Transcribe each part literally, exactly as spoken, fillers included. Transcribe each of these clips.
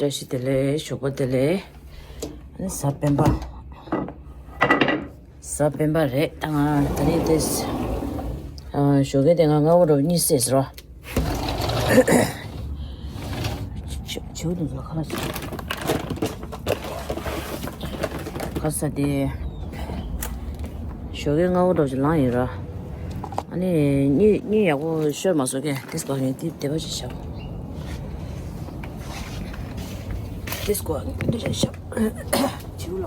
བཀྲ་ཤིས་བདེ་ལེགས། ཞོགས་པ་བདེ་ལེགས། ཨ་ནི་གཟའ་སྤེན་པ། གཟའ་སྤེན་པ་རེད། ད་ང་ད་རིང་དེ་ཨ་ཞོགས་ཀས་དེ་ང་སྔ་པོ་རུ་གཉིད་སད་ཟེར་བ། བྱིའུ་དེ་ཚོ་ལ་ཁ་ལག་ཟ། ཁ་ཟ་དེ། ཞོགས་ཀས་སྔ་པོ་རུ་ཅིག་ལངས་ཡིན་ར། ཨ་ནི་གཉིད་གཉིད་ཡག་པོ་ཤོར་མ་སོང་། ཁྱེད་དེ་སྐོར་ནས་དེ་བདེ་བ་ཞིག་བྱ། དེ་སྐོར་འདི་རེད་ཤག་བྱིའུ་ལ།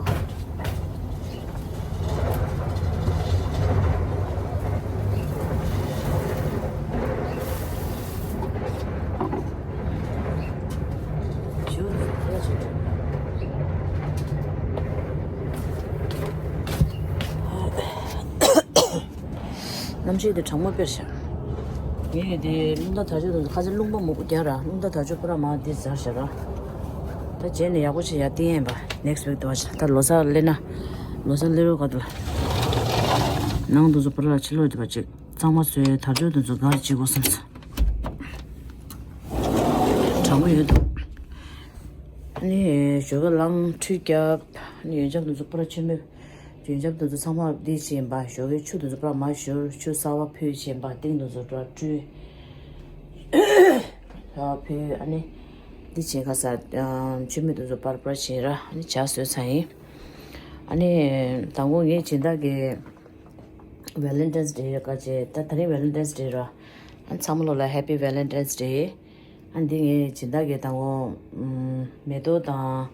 བྱིའུ་ལ། གནམ་གཤིས་དེ་གྲང་མོ་དཔེར་བཞག་ངས་དེ་རླུང་རྟ་དར་ལྕོག་དང་ཁ་ཆེ་རླུང་བུ་མང་པོ་རྒྱག་ར། རླུང་རྟ་དར་ལྕོག་པུ་ར་མ་དེ་ཟར་བཞག་ར། ད་རྗེས་ནས་ཡག་པོ་བྱས་ཡར་བཏིང་ཡིན་པ། ནེག་སི་ཝིག་དུ་བ་ཞིག་ད་ལོ་གསར་སླེབས་ན། ལོ་གསར་སླེབས་རོགས་ག་དུ་ལ། ནང་དུ་ཚོ་པུ་ར་ཕྱི་ལོགས་དུ་བ་ཅིག་གཙང་མ་བཟོས། དར་ལྕོག་དུ་ཚོ་གར་བྱེད་དགོས་བསམ་སོང་། གྲང་མོ་ཡོད་འདུག་ཨ་ནི་ཞོགས་ཀ་ལངས་ཁྲུས་བརྒྱབ། ཨ་ནི་ཡོན་ཆབ་དུ་ཚོ་པུ་ར་ཆེན་མོ། ཡོན་ཆབ་དེ་ཚོ་ཚང་མ་འདི་བྱས་པ། ཞོགས་ཀའི་ཆུ་དེ་ཚོ་པུ་ར་མར་བཞུར། ཆུ་གསར་པ་ཕུལ་བྱས་པ། ཏིང་དེ་ཚོ་པུ་ར་བཀྲུས། གསར་པ་ཕུལ། ཨ་ནི་འདི་བྱས་ཁ་ས་མཆོད་མེ་དེ་ཚོ་པུ་ར་པུ་ར་བྱས་ར། ཨ་ནི་ཇ་བཟོས་ཚར་ཡིན། ཨ་ནི་དང་པོ་ངའི་སྦྱིན་བདག་གི་ཝེ་ལེན་ཊེན་སི་ཌེ་ཡོད་ཀ་བྱས། ད་ད་རིང་ཝེ་ལེན་ཊེན་སི་ཌེ་ར། ཨ་ནི་ཚང་མ་ལོ་ལ་ཧེ་པི་ཝེ་ལེན་ཊེན་སི་ཌེ། ཨ་ནི་འདི་ངའི་སྦྱིན་བདག་གི་དང་པོ་མེ་ཏོག་དང་།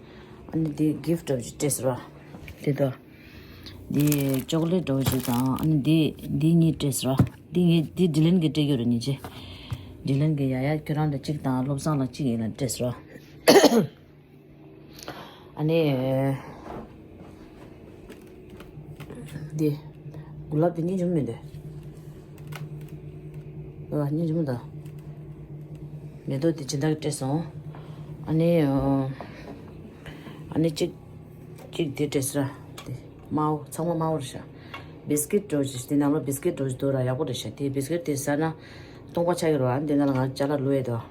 ཨ་ནི་འདི་གིཕ་ཊི་འདྲ་བོ་ཅིག་སྤྲད་ཟེར་བ། དེ་དོ། འདི་ཅོག་ལེ་ཊི་འདྲ་བོ་ཅིག་དང་། ཨ་ནི་འདི་འདི་གཉིས་སྤྲད་ཟེར་བ། འདི་ངའི་འདི་ཌི་ལན་གྱིས་སྤྲད་རྒྱུ་རེད་ཉིན་བྱེད། ཌི་ལན་གྱིས་ཡ་ཡ་ཁྱོད་རང་ལ་གཅིག་དང་བློ་བཟང་ལ་གཅིག་ཡིན་ན་སྤྲད་ཟེར་བ། ཨ་ནི། འདི། གུ་ལབ་དེ་སྙིང་རྗེ་མོ་མི་འདུག་ཨ། སྙིང་རྗེ་མོ་འདུག་མེ་ཏོག་དེ་སྦྱིན་བདག་གིས་སྤྲད་སོང་། ཨ་ནི། ཨ་ནི་གཅིག་གཅིག་དེ་སྤྲད་སོང་། དེ་དམར་པོ། ཚང་མ་དམར་པོ་རེད་ཤག་བིས་ཀིཊ་འདྲ་བོ་ཞིག་དེ་ནང་ལོགས་བིས་ཀིཊ་འདྲ་བོ་ཞིག་འདུག་ར། ཡག་པོ་རེད་ཤག་དེ་བིས་ཀིཊ་དེ་ཟ་ན་སྟོང་པ་ཆགས་ཀྱི་རེད་པ། ཨ་ནི་དེ་ནང་ལ་ང་ཅ་ལག་བླུགས་ཡས་འདུག་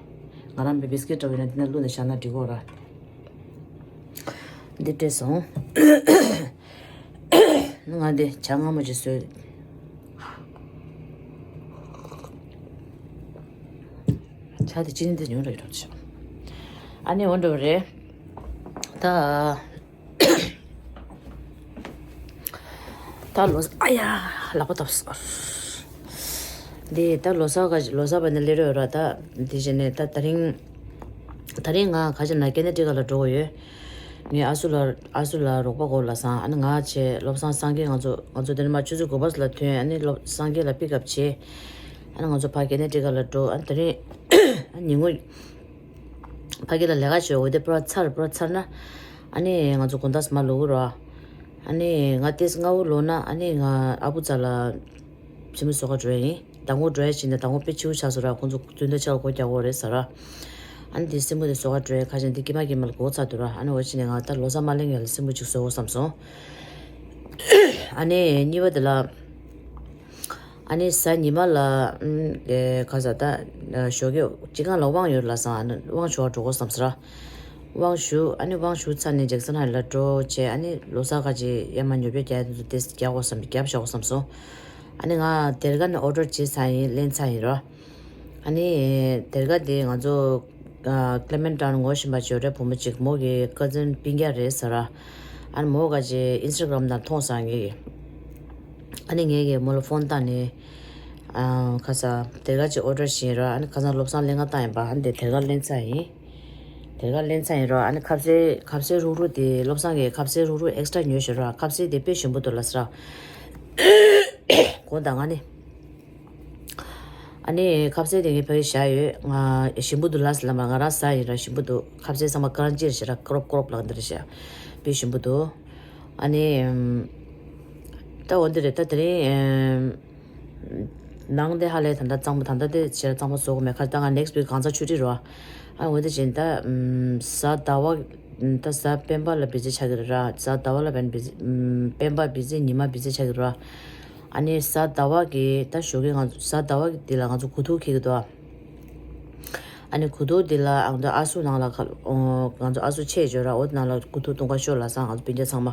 ང་རང་བིས་ཀིཊ་འདྲ་བོ་ཡིན་ན་དེ་ནང་བླུགས་ནས་བཞག་ན་འགྲིག་གོ་ར། འདི་སྤྲད་སོང་། ང་འདི་ཇ་མངར་མོ་ཅིག་བཟོས། ཇ་དེ་ཅི་ནི་འདི་ཉུང་རེད་རོགས་བྱ། ཨ་ནི་འོ་འདྲ་བ་རེད། ད། ད་ལོ་གསར། ཨ་ཡ། ལག་པ་བཏབ་སོང་། འདི་ད་ལོ་གསར་ག་ལོ་གསར་པ་ནི་སླེབས་རོགས་ར། ད་འདི་བྱས་ནས་ད་ད་རིང་། ད་རིང་ང་ག་ཅི་ན་ཀེ་ནེ་ཊི་ཀ་ལ་འགྲོ་གི་ཡོད། ངའི་ཨ་སུ་ལ་ཨ་སུ་ལ་རོགས་པ་དགོས་ལབ་སོང་། ཨ་ནི་ང་བྱས་བློ་བཟང་སངས་རྒྱས། ང་ཚོ་ང་ཚོ་དེ་ནས་མར་ཆུ་ཚོད་དགུ་པ་ལ་ཐོན། ཨ་ནི་བློ་སངས་རྒྱས་ལ་པིག་ཨབ་བྱས། ཨ་ནི་ང་ཚོ་ཕར་ཀེ་ནེ་ཊི་ཀ་ལ་འགྲོ། ཨ་ནི་ད་རིང་ཨ་ཉིན་གུང་ཕ་གི་ལ་ལས་ཀ་བྱེད་འོ་དེ་པུ་ར་ཚར། པུ་ར་ཚར་ན་ཨ་ནི་ང་ཚོ་དགོང་དག་མར་ལོག་གི་རེད་པ། ཨ་ནི་ང་ཏོག་ཙམ་སྔ་པོ་ལོག་ན་ཨ་ནི་ང་ཨ་བུ་ཚ་ལ་སྲིན་མོ་བཟོ་ག་འགྲོ་ཡ་ཡིན། ཟླ་ངོ་འགྲོ་ཡ་བྱས་ནས་ཟླ་ངོ་དཔེ་ཕྱི་པོ་ཆགས་སོང་ར། ཁོང་ཚོ་རྫུན་ཏོག་ཅིག་ལ་སྒོ་རྒྱག་དགོས་རེད་ཟེར་ར། ཨ་ནི་དེ་སྲིན་མོ་དེ་བཟོ་ག་འགྲོ་ཡ། ཁ་ཤས་འདི་དཀྱིལ་མ་དཀྱིལ་མ་ལ་སྒོ་ཚར་འདུག་ར། ཨ་ནི་འོ་བྱས་ནས་ང་ད་ལོ་གསར་མ་སླེབས་སྔོན་ལ་སྲིན་མོ་ཅིག་བཟོ་དགོས་བསམ་སོང་། ཨ་ནི་གཉིས་པ་དེ་ལ། ཨ་ནི་གཟའ་ཉི་མ་ལ། ཨམ། ཨེ། ག་ཟེར་ད། ཞོགས་ཀས་སྤྱི་ཁང་ལ་དབང་ཡོད་ལབ་སོང་། ཨ་ནི་དབང་ཞུ་བར་འགྲོ་དགོས་བསམ་སོང་ར། དབང་ཞུ། ཨ་ནི་དབང་ཞུ་ཚར་ནས་ཇེག་སན་ཧའེཊ་ལ་འགྲོ་བྱས། ཨ་ནི་ལོ་གསར་ག་ཅིག་ཡར་མར་ཉོ་སྤྱོད་རྒྱག་ཡ་དེ་ཚོ་དེ་རྒྱག་དགོས་བསམ། རྒྱབ་བཞག་དགོས་བསམ་སོང་། ཨ་ནི་ང་སྡེར་ཁ་ནས་ཨོ་ཌར་བྱས་ཚར་ཡིན། ལེན་ཚར་ཡིན་ར། ཨ་ནི་སྡེར་ཁ་དེ་ང་ཚོ་ཀ་ལེ་མན་ཊའུན་ངོ་ཤེས་པ་ཅིག་ཡོད་རེད། བུ་མོ་ཅིག་མོ་གི་ཀ་ཛིན་སྤུན་ཀྱག་རེད་ཟེར་ར། ཨ་ནི་མོ་ག་ཅིག་ཨིན་སི་ཊ་གྷ་རམ་ནང་མཐོང་སོང་ངས། ཨ་ནི་ངས་ཀྱིས་མོ་ལ་ཕོན་བཏང་ནས། ཨ། ཁ་ས་སྡེར་ཁ་ཅིག་ཨོ་ཌར་བྱས་ཡིན་ར། ཨ་ནི་ཁ་སང་བློ་བཟང་ལེན་ག་བཏང་ཡིན་པ། ཨ་ནི་དེ་སྡེར་ཁ་ལེན་ཚར་ཡིན། སྡེར་ཁ་ལེན་ཚར་ཡིན་ར། ཨ་ནི་ཁ་ཟས་ཁ་ཟས་རུག་རུག་དེ་བློ་བཟང་གིས་ཁ་ཟས་རུག་རུག་ཨེག་སི་ཊ་ར་ཉོས་ཤག་ར། ཁ་ཟས་དེ་དཔེ་ཞིམ་པོ་འདུག་ལབ་ཟེར་ར། དགོངས་དག་ང་ནི། ཨ་ནི་ཁ་ཟས་དེ་ངས་ཕ་གིར་བཞག་ཡོད། ང་ཞིམ་པོ་འདུག་ལབ་ཟེར་ལབ་མ། ང་རང་ཟ་ཡིན་ར། ཞིམ་པོ་འདུག་ཁ་ཟས་ཚང་མ་ཀ་རན་ཅི་རེད་ཤག་ར། ཀོ་རོབ་ཀོ་རོབ་ལབ་འདི་རེད་ཤག་དཔེ་ཞིམ་པོ་འདུག་ཨ་ནི། ཨམ། ད་འོ་འདི་རེད། ད་དེ་རིང་། ཨམ། ནང་དེ་ཧ་ལས་ད་ལྟ་གཙང་པོ། ད་ལྟ་དེ་ཕྱིར་གཙང་པོ་བཟོ་དགོས་མེད་ཁ། ད་ང་ནེག་སི་ཝིག་གང་ཚ་ཆུ་ཊི་རེད་པ། ཨ་འོ་དེ་བཞིན་ད། ཨམ། གཟའ་ཟླ་བ། ད་གཟའ་སྤེན་པ་ལ་བི་ཛི་ཆགས་ཀྱི་རེད་ར། གཟའ་ཟླ་བ་ལ་བན་བི་ཛི། ཨམ། སྤེན་པ་བི་ཛི། ཉི་མ་བི་ཛི་ཆགས་ཀྱི་རེད་ར། ཨ་ནི་གཟའ་ཟླ་བ་གི་ད་ཞོགས་ཀས་ང་ཚོ་གཟའ་ཟླ་བ་གི་དེ་ལ་ང་ཚོ་དགུ་ཐུག་འཁེལ་གྱི་འདུག་ཨ། ཨ་ནི་གུ་དོག་འདི་ལ་ཨང་དུ་ཨ་སུ་ནང་ལ་ཁ་ཨོ་ང་ཚོ་ཨ་སུ་ཆེ་ཇོ་ར་འོ་དེ་ནང་ལ་གུ་དོག་ཏུང་ཀ་ཤོ་ལ་སང་ང་ཚོ་སྤུན་ཀྱག་ཚང་མ།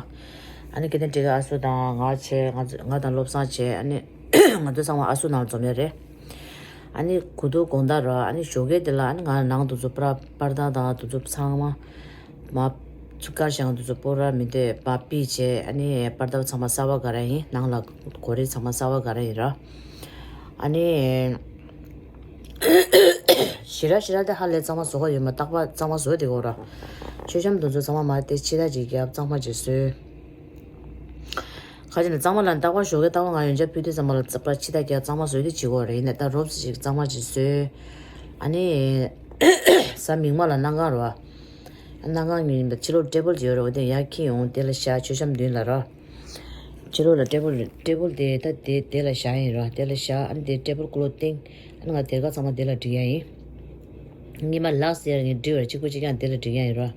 ཨ་ནི་སྐད་དན་ཏི་ཀ་ཨ་སུ་དང་ང་ཆེ་ང་ཚོ་ང་དང་བློ་བཟང་ཆེ་ཨ་ནི་ང་ཚོ་ཚང་མ་ཨ་སུ་ནང་ལ་འཛོམས་ཡ་རེད། ཨ་ནི་གུ་དོག་དགོང་དག་ར་ཨ་ནི་ཞོགས་ཀས་དེ་ལ་ཨ་ནི་ང་ནང་དུ་ཚོ་པར་པར་དང་དང་དུ་ཚོ་ཚང་མ། མ། ཚུ་དཀར་ཞང་དུ་ཚོ་པོ་ར་མི་འདོད་པ་པི་བྱས་ཨ་ནི་པར་དབ་ཚང་མ་གསར་བ་ག་ར་ཡིན་ནང་ལ་གོ་རེ་ཚང་མ་གསར་བ་ག་ར་ཡིན་ར། ཨ་ནི་ཞི་ར་ཞི་ར་དེ་ཧ་ལས་གཙང་མ་བཟོ་ག་ཡོད་མ་རྟག་པ་གཙང་མ་བཟོ་དེ་གོ་ར། མཆོད་བཤམས་དུ་ཚོ་ཚང་མ་མ་དེ་ཕྱི་ད་ཅིག་རྒྱབ་གཙང་མ་ཅིག་བཟོས། ཁ་ཅིག་ནི་གཙང་མ་ལ་རྟག་པ་ཞོགས་ཀས་རྟག་པ་ང་ཡོན་ཆབ་ཕུལ་དུས་ཙམ་པ་ལ་རྩ་པ་ཕྱི་ད་རྒྱབ་གཙང་མ་བཟོས་དེ་བྱེད་གོ་ར་ཡིན་ནས་ད་རོབ་ཅིག་གཙང་མ་ཅིག་བཟོས། ཨ་ནི་གཟའ་མིག་དམར་ལ་གནམ་གང་ར། གནམ་གང་ཉིན་པ་ཕྱི་ལོགས་ཊེ་བལ་ཅིག་ཡོད་རེད། འོ་དེ་ཡར་འཁྱེར་ཡོང་དེ་ལ་བཞག་མཆོད་བཤམས་མདུན་ལ་ར། ཕྱི་ལོགས་ལ་ཊེ་བལ་ཊེ་བལ་དེ་ད་དེ་དེ་ལ་བཞག་ཡིན་ར་དེ་ལ་བཞག་ཨ་ནི་དེ་ཊེ་བལ་ཀུ་ལོ་སྟེང་ཨ་ནི་ང་དེར་ཀ་ཚང་མ་དེ་ལ་སྒྲིག་ཡ་ཡིན། ཉི་མ་ལགས་ཟེར་ངས་སྒྲིག་བར་གཅིག་པུ་གཅིག་རྐྱང་དེ་ལ་སྒྲིག་ཡ་ཡིན་ར།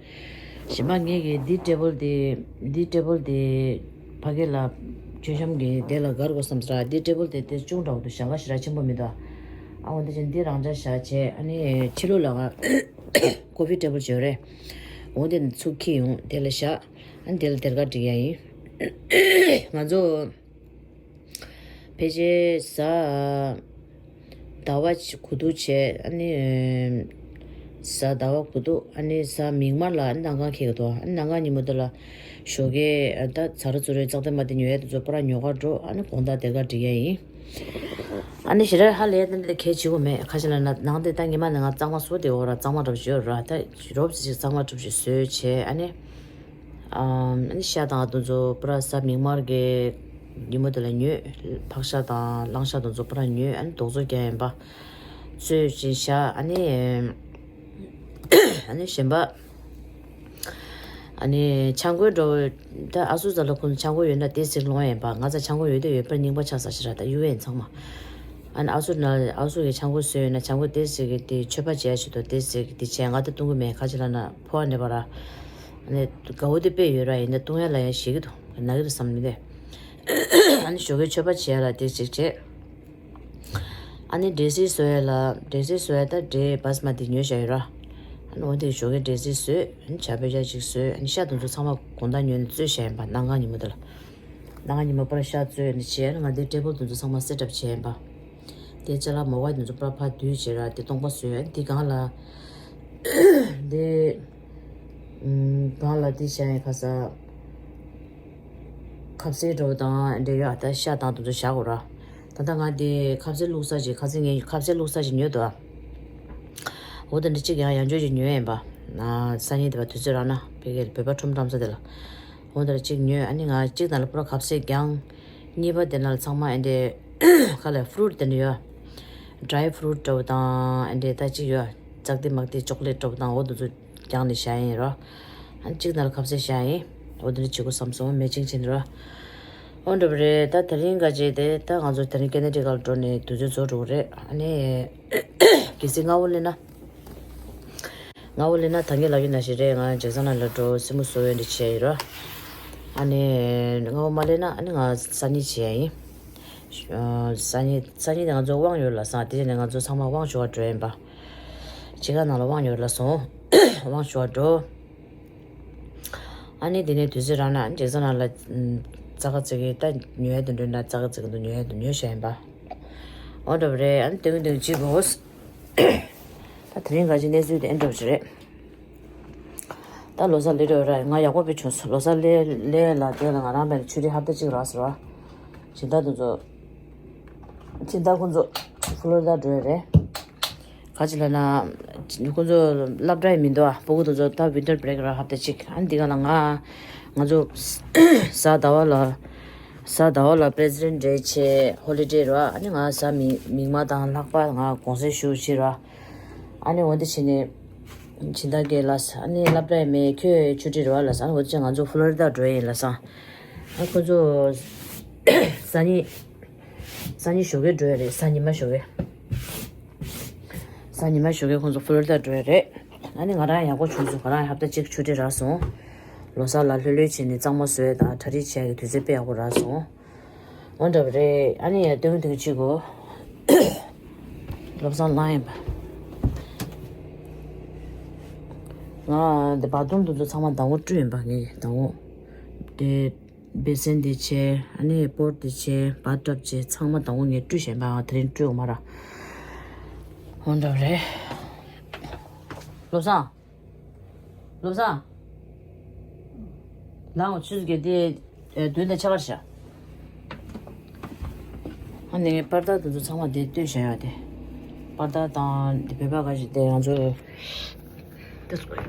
གཞན་པ་ངས་ཀྱི་འདི་ཊེ་བལ་དེ་འདི་ཊེ་བལ་དེ་ཕ་གི་ལ་མཆོད་བཤམས་ཀྱི་དེ་ལ་སྒར་དགོས་བསམ་ཟེར་ར་འདི་ཊེ་བལ་དེ་དེ་ཅུང་འདྲ་བོ་འདུག་ཞེང་ཁ་ཞེ་དྲག་ཆེན་པོ་མི་འདུག་ཨ་འོ་འདི་ཅན་འདི་རང་འཇགས་བཞག་བྱས་ཨ་ནི་ཕྱི་ལོགས་ལ་ང་ཀོ་ཕི་ཊེ་བལ་བྱོས་རེད། འོ་དེ་ནི་ཚུར་འཁྱེར་ཡོང་དེ་ལ་བཞག་ཨ་ནི་དེ་ལ་དེར་ཀ་སྒྲིག་ཡ་ཡིན། ང་ཚོ་ཕལ་ཆེར་གཟའ་ཟླ་བ་གུ་དུ་བྱས་ཨ་ནི་གཟའ་ཟླ་བ་གུ་དུ་ཨ་ནི་གཟའ་མིག་དམར་ལ་ཨ་ནི་གནམ་གང་འཁེལ་གི་འདུག་ཨ་ནི་གནམ་གང་ཉིན་མོ་དེ་ལ་ཞོགས་ཀས་ད་ཚ་རུ་ཚུ་རུའི་ཙག་དེ་མ་དེ་ཉོ་ཡ་དེ་ཚོ་པུ་ར་ཉོ་གར་འགྲོ་ཨ་ནི་དགོང་དག་དེར་ཀ་སྒྲིག་ཡ་ཡིན། ཨ་ནི་ཞེ་དྲག་ཧ་ལས་དེ་འདྲ་གལ་ཆེ་བོ་མེད། ཁ་ཤས་ལ་ན་ནང་དེ་ད་ཉི་མ་ནས་ང་གཙང་མ་བཟོ་དེ་འོ་ར་གཙང་མ་འདྲ་བོ་ཞིག་ཡོད་ར་ད་རོབ་ཙམ་ཞིག་གཙང་མ་འདྲ་བོ་ཞིག་བཟོས་བྱས་ཨ་ནི། ཨ་ནི་ཤ་དང་དུ་ཚོ་པུ་ར་གཟའ་མིག་དམར་གྱི་ཉིན་མོ་དེ་ལ་ཉོས། ཕག་ཤ་དང་གླང་ཤ་དུ་ཚོ་པུ་ར་ཉོས་ཨ་ནི་རྡོག་བཟོ་རྒྱག་ཡིན་པ། བཙོས་ཅིང་བཞག་ཨ་ནི། ཨ་ནི་གཞན་པ། ཨ་ནི་ཆང་གོས་འགྲོ་ད་ཨ་སུ་ཟ་ལ་ཁུན་ཆང་གོས་ཡོད་ན་དེ་ཟིག་ལོང་ཡིན་པ་ང་ཚ་ཆང་གོས་ཡོད་དེ་ཡོད་པར་རྙིང་པ་ཆགས་ས་ཞིག་ར་ད་གཡུ་བས་ཚང་མ། ཨ་ནི་ཨ་སུ་ན་ཨ་སུ་གི་ཆང་གོས་བཟོས་ཡོད་ན་ཆང་གོས་དེ་ཟིག་གི་དེ་མཆོད་པ་བྱས་ཞིག་ཏུ་དེ་ཟིག་གི་དེ་བྱས་ང་དེ་བཏུང་གི་མེད་ཁ་ཅིག་ལ་ན་ཕོ་བ་ནེ་པ་ར། ཨ་ནི་དགའ་བོ་དེ་དཔེ་ཡོད་ར་ཡིན་ན་བཏུང་ཡ་ལ་ཡ་ཞིག་གི་འདུག་ན་གི་རེད་བསམ་ནི་དེ། ཨ་ནི་ཞོགས་ཀའི་མཆོད་པ་བྱས་ལ་དེ་ཟིག་བྱས། ཨ་ནི་འབྲས་སིལ་བཟོ་ཡ་ལ་འབྲས་སིལ་བཟོ་ཡ་ད་འབྲས་བཱ་སི་མ་ཏི་ཉོས་བཞག་ཡོད་ར། ཨ་ནི་འོ་དེ་ཞོགས་ཀའི་འབྲས་སིལ་བཟོས་ཨ་ནི་ཇ་བེ་ཇ་ཅིག་བཟོས་ཨ་ནི་ཤ་དུ་ཚོ་ཚང་མ་དགོང་དག་ཉོས་ནས་བཙོས་བཞག་ཡིན་པ་གནམ་གང་ཉིན་མོ་དེ་ལ། གནམ་གང་ཉིན་མོ་པར་ཤ་བཙོས་ནས་བྱས་ཨ་ནི་ང་དེ་ཊེ་བལ་དུ་ཚོ་ཚང་མ་སེ་ཊབ་བྱས་ཡིན་པ། དེ་ཅ་ལག་མོ་བ་དུ་ཚོ་པར་ཕར་བསྡུས་བྱས་ར་དེ་སྟོང་པ་བཟོས་ཨ་ནི་དེ་སྒང་ལ། དེ། ཨུམ། སྒང་ལ་དེ་བྱས་ཡིན་ཁ་ས། ཁ་ཟས་འདྲ་བོ་དང་འབྲེལ་ཡོད་ཨ་ད་ཤ་དང་དུ་ཚོ་བཞག་གོ་ར། ད་ལྟ་ང་དེ་ཁ་ཟས་བླུགས་ས་ཅིག་ཁ་ཟས་ངས་ཁ་ཟས་བླུགས་ས་ཅིག་ཉོས་འདུག་ཨ། འོ་དེ་འདྲ་གཅིག་ཡང་ཡང་འཇོག་ཅིག་ཉོས་ཡིན་པ། ན་སང་ཉིན་དེ་བ་དུས་ཚོད་རག་ན་ཕ་གིར་བོད་པ་ཁྲོམ་འགྲམ་ས་དེ་ལ། འོ་དེ་འདྲ་གཅིག་ཉོས་ཨ་ནི་ང་གཅིག་དང་ལ་པུ་ར་ཁ་ཟས་རྐྱང་། གཉིས་པ་དེ་ན་ལ་ཚང་མ་ཨེ་འདྲ། ཁ་ལ་ཕུ་རུ་ཊི་དེ་འདྲ་ཡོད། ཌ་རའི་ཕུ་རུ་ཊི་འདྲ་བོ་དང་ཨེ་འདྲ་ད་གཅིག་ཡོད། ཙག་དེ་མག་དེ་ཅོག་ལེ་ཊི་འདྲ་བོ་དང་འོ་དེ་ཚོ། རྒྱང་ནས་བཞག་ཡིན་རོ། ཨ་ནི་གཅིག་ནང་ལ་ཁ་ཟས་བཞག་ཡིན། འོ་དེ་འདྲ་བྱེད་དགོས་བསམ་སོང་མེ་ཅིང་བྱས་ནས་རོ། འོ་འདྲ་པོ་རེད་ད་དེ་རིང་ག་བྱས་ཏེ་ད་ང་ཚོ་དེ་རིང་ཀེ་ན་ཌི་ཀ་ལ་འགྲོ་ནས་དུས་ཚོད་རྫོགས་འགྲོ་གི་རེད་ཨ་ནི། གལ་སྲིད་སྔ་བོ་སླེབས་ན། སྔ་བོ་སླེབས་ན་ད་གིན་ལབ་ཀྱི་ནང་བཞིན་རེད་ང་ཇེག་སན་ལ་འགྲོ་སེན་མོ་བཟོ་ཡོད་འདྲ་བྱས་ཡིན་རོ། ཨ་ནི། སྔ་བོ་མ་སླེབས་ན་ཨ་ནི་ང་སང་ཉིན་བྱས་ཡིན། སང་ཉིན་སང་ཉིན་དེ་ང་ཚོ་དབང་ཡོད་ལ་སང་དེ་བྱས་ནས་ང་ཚོ་ཚང་མ་དབང་ཞུ་བར་འགྲོ་ཡིན་པ། ཕྱི་ཁ་ནང་ལ་དབང་ཡོད་ལ་སོང་། དབང་ཞུ་བར་འགྲོ། ཨ་ནི་དེ་ནས་དུས་ཚོད་རག་ན་ཨ་ནི་ཇེག་སན་ལ་ཙག་ཙིག་གི་ད་ཉོ་ཡ་དེ་འགྲོ་ན་ཙག་ཙིག་གི་འདུག་ཉོ་ཡ་དེ་ཉོ་བྱས་ཡིན་པ། འོ་འདྲ་པོ་རེད་ཨ་ནི་དེ་གུན་དེ་གུན་གཅིག་གོ། ད་དེ་རིང་ག་ཅི་གནས་ཚུལ་དེ་ཨེ་འདྲ་པོ་ཞིག་རེད། ད་ལོ་གསར་སླེབས་འགྲོ་ར་ང་ཡག་པོ་དཔེ་བྱུང་སོང་ལོ་གསར་སླེབས་སླེབས་ལ་དེ་ལ་ང་རང་བས་ཆུ་རི་ཧབ་ཏ་གཅིག་རག་སོང་ར། སྦྱིན་བདག་དེ་ཚོ། སྦྱིན་བདག་ཁོང་ཚོ་ཕུ་ལོ་རི་ད་འགྲོ་ཡ་རེད། ག་ཅི་ལབ་ན། ཁོང་ཚོ་སློབ་གྲྭ་ཡི་མི་འདུག་ཨ་སྤུ་གུ་དེ་ཚོ་ད་ཝིན་ཊར་བྷི་རེག་ར་ཧབ་ཏ་གཅིག་ཨ་ནི་འདི་ག་ལ་ང་། ང་ཚོ། གཟའ་ཟླ་བ་ལ། གཟའ་ཟླ་བ་ལ་པི་རེ་སི་ཌེན་ཊི་ཌེ་བྱས་ཧོ་ལི་ཌེ་ར་ཨ་ནི་ང་གཟའ་མིག་མིག་དམར་དང་ལྷག་པ་ང་གུང་སེང་ཞུ་བྱེད་ར། ཨ་ནི་འོ་འདི་བྱས་ནས། སྦྱིན་བདག་གིས་ལབ་ཨ་ནི་སློབ་གྲྭ་ཡི་མི་ཁྱོད་ཆུ་ཊི་རེད་བ་ལབ་ཨ་ནི་འོ་འདི་བྱས་ང་ཚོ་ཕུ་ལོ་རི་ད་འགྲོ་ཡིན་ལབ་ཨ་ཁོ་ཚོ། གཟའ་ཉི། གཟའ་ཉི་ཞོགས་ཀས་འགྲོ་ཡ་རེད་གཟའ་ཉི་མ་ཞོགས་ཀས། གཟའ་ཉི་མ་ཞོགས་ཀས་ཁོང་ཚོ་ཕུ་ལོ་རི་ད་འགྲོ་ཡ་རེད། ཨ་ནི་ང་རང་ཡག་པོ་བྱུང་སོང་ང་རང་ཧབ་ཏ་གཅིག་ཆུ་ཊི་རག་སོང་། ལོ་གསར་ལ་ལྷོད་ལྷོད་བྱས་ནས་གཙང་མ་བཟོས་དང་གྲ་སྒྲིག་བྱས་ཀྱི་དུས་ཚོད་དཔེ་ཡག་པོ་རག་སོང་། འོ་འདྲ་པོ་རེད་ཨ་ནི་ཡ་སྟོན་སྟོན་གཅིག་གོ། བློ་བཟང་ལངས་ཡིན་པ། ང་དེ་བ་ཐུམ་དེ་ཚོ་ཚང་མ་ཟླ་ངོ་བཀྲུས་ཡིན་པ། ངས་ཟླ་ངོ་དེ་བེ་སན་དེ་བྱས། ཨ་ནི་པོར་དེ་བྱས། བ་ཏབ་བྱས། ཚང་མ་ཟླ་ངོ་ངས་བཀྲུས་བཞག་ཡིན་པ། ང་དེ་རིང་བཀྲུས་ཡོང་མ་ར། འོ་འདྲ་རེད། བློ་བཟང་། བློ་བཟང་། ལའང་ཆུ་ཚོད་བརྒྱད་དེ། ཨ། བདུན་དང་ཕྱེད་ཀར་བཞག་ཨ་ནི་པར་དག་དེ་ཚོ་ཚང་མ་དེ་བཏོན་བཞག་ཡོད་དེ། པར་དག་དང་དེ་བོད་པ་ག་ཞིག་དེ་ང་ཚོ་དེ་ཚོ་ཡོད།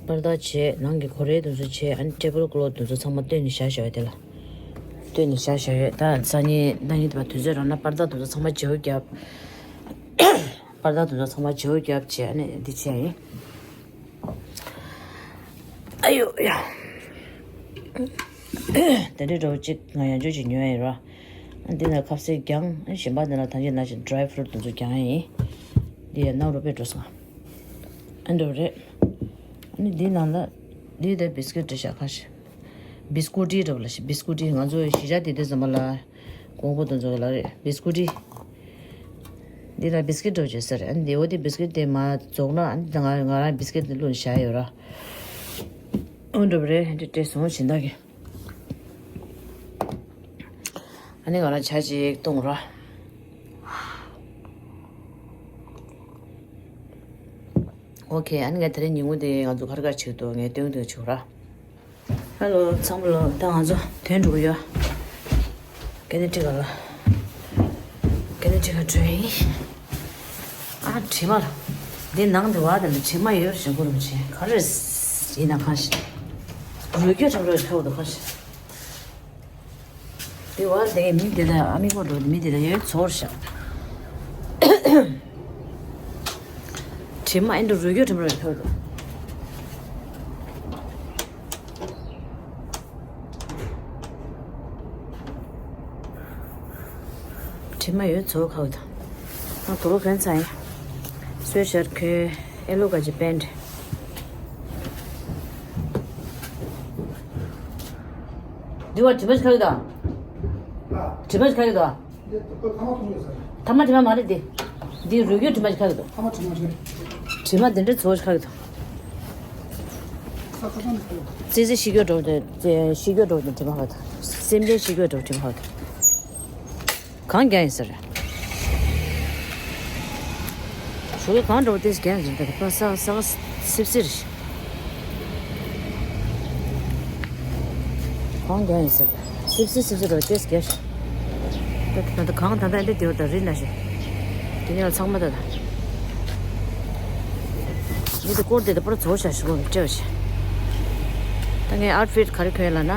པར་དག་བྱས། ནང་གི་གོ་རེ་དེ་ཚོ་བྱས། ཨ་ནི་ཊེ་བལ་ཀོ་ལོཐ་དེ་ཚོ་ཚང་མ་བཏོན་ནས་བཞག་བཞག་ཡོད་དེ་ལ། བཏོན་ནས་བཞག་བཞག་ཡོད། ད་སང་ཉིན་གནངས་ཉིན་དེ་བར་དུས་ཚོད་རག་ན་པར་དག་དེ་ཚོ་ཚང་མ་བརྗེ་པོ་བརྒྱབ། པར་དག་དེ་ཚོ་ཚང་མ་བརྗེ་པོ་བརྒྱབ་བྱས། ཨ་ནི་འདི་བྱས་ཡིན། ཨ་ཡོ་ཡ། དེ་འདྲའི་འདྲ་བོ་གཅིག་ང་ཡང་འཇོག་ཅིག་ཉོས་ཡིན་ར། འདི་ལ་ཁ་ཟས་རྐྱང་། གཞན་པ་འདི་ལ་ཐང་ཆད་ན་ཞིག་ཌ་རའི་ཕུ་རུ་ཊི་དེ་ཚོ་རྐྱང་ཡིན། འདི་ཡ་ནང་རུ་པས་འགྲོ་སོང་། ཨ་འགྲོ་རེད། ཨ་ནི་འདི་ནང་ལ་འདི་དེ་བིས་ཀིཊ་འདྲ་བཞག་ཁ་ཤས། བིས་ཀུ་ཊི་འདྲ་བོ་ལ་ཞིག་བིས་ཀུ་ཊི། ང་ཚོ་གཞིས་ཆགས་དེ་དུས་ཙམ་པ་ལ་ཀོང་པོ་དེ་ཚོ་གི་ལ་རེད། བིས་ཀུ་ཊི། འདི་ལ་བིས་ཀིཊ་འདྲ་བོ་བྱས་ས་རེད། ཨ་ནི་འདི་འོ་དེ་བིས་ཀིཊ་དེ་མར་རྫོགས་ན། ཨ་ནི་ང་ང་རང་བིས་ཀིཊ་དེ་བླུགས་ནས་བཞག་ཡོད་ར། འོ་འདྲ་བོ་རེད། འདི་སྤྲད་སོང་། སྦྱིན་བདག་གིས། ཨ་ནི་ང་རང་ཇ་ཅིག་བཏུང་ར། ཨོ་ཁེ། ཨ་ནི་ངས་དེ་རིང་ཉིན་གུང་དེ་ང་ཚོ་ག་རེ་ག་རེ་བྱེད་ཀྱི་འདུག་ངས་སྟོན་སྟོན་བྱེད་ར། ཧེ་ལོ་ཚང་མ་ལོ། ད་ང་ཚོ་ཐོན་འགྲོ་གི་ཡོད། ཀེ་ནེ་ཊི་ཀཊ་ལ། ཀེ་ནེ་ཊི་ཀཊ་འགྲོ་ཡིན། ཨ། དྲི་མ་ལ། འདི་ནང་དེ་བ་དེ་ལ་དྲི་མ་ཡོད་ཞེས་གོ་རུ་མི་བྱེད། ག་རེ་ཡིན་ན་གང་ཞིག་རུས་རྒྱུད་ཁྲམ་རུ་ཁ་བོ་དུ་གང་ཞིག་དེ་བ་དེ་མི་དེ་ལ། ཨ། མི་གོ་འགྲོ་མི་དེ་ལ་ཡོད་ཚོར་ཤག་དྲི་མ་ཨེ་འགྲོ་རུས་རྒྱུད་ཁྲམ་རུ་ཁ་བོ་དུ། དྲི་མ་ཡོད་ཚོ་ཁ་བོ་དང་། ང་དུ་བ་གོན་ཚར་ཡིན། སུའེ་ཤར་གོན། ཨེ་ལོ་ག་ཅི་པེན་ཊི། འདི་བ་དྲི་མ་ཞིག་ཁ་བོ་དང་། དྲི་མ་ཞིག་ཁ་བོ་དང་། ཐ་མ་དྲི་མ་མ་རེད་དེ། འདི་རུས་རྒྱུད་དྲི་མ་ཞིག་ཁ་བོ་དང་། དྲི་མ་དེ་འདྲ་ཚོ་ཞིག་ཁ་བོ་དང་། ཙི་ཙི་ཤི་རྒྱུ་འགྲོ་དེ། ཤི་རྒྱུ་འགྲོ་དེ་དྲི་མ་ཁ་བོ་དང་། སེམས་ཅན་ཤི་རྒྱུ་འགྲོ་དྲི་མ་ཁ་བོ་དང་། གང་རྒྱག་ཡིན་ཟེར། ཞོགས་ཀས་གང་འགྲོ་བ་དེ་རྒྱག་ཡིན་ཟེར། ད་ས་ས་སིབ་སིབ་རེད། གང་རྒྱག་ཡིན་ཟེར། སིབ་སིབ་སིབ་སིབ་རེད་དེ་རྒྱག་ཞིག་ད་ད་ད་གང་ད་ད་འདི་དེ་བ་ད་རི་ན་ཞིག་དེ་ནས་ཚང་མ་ད་ད། མི་དེ་སྐོར་དེ་དེ་པར་ཚོ་ཤ་ཞིག་སྤྲད་བ་ཞིག་ད་ངས་ཨའུཊ་ཕིཊ་ག་རེ་གོན་ལ་ན།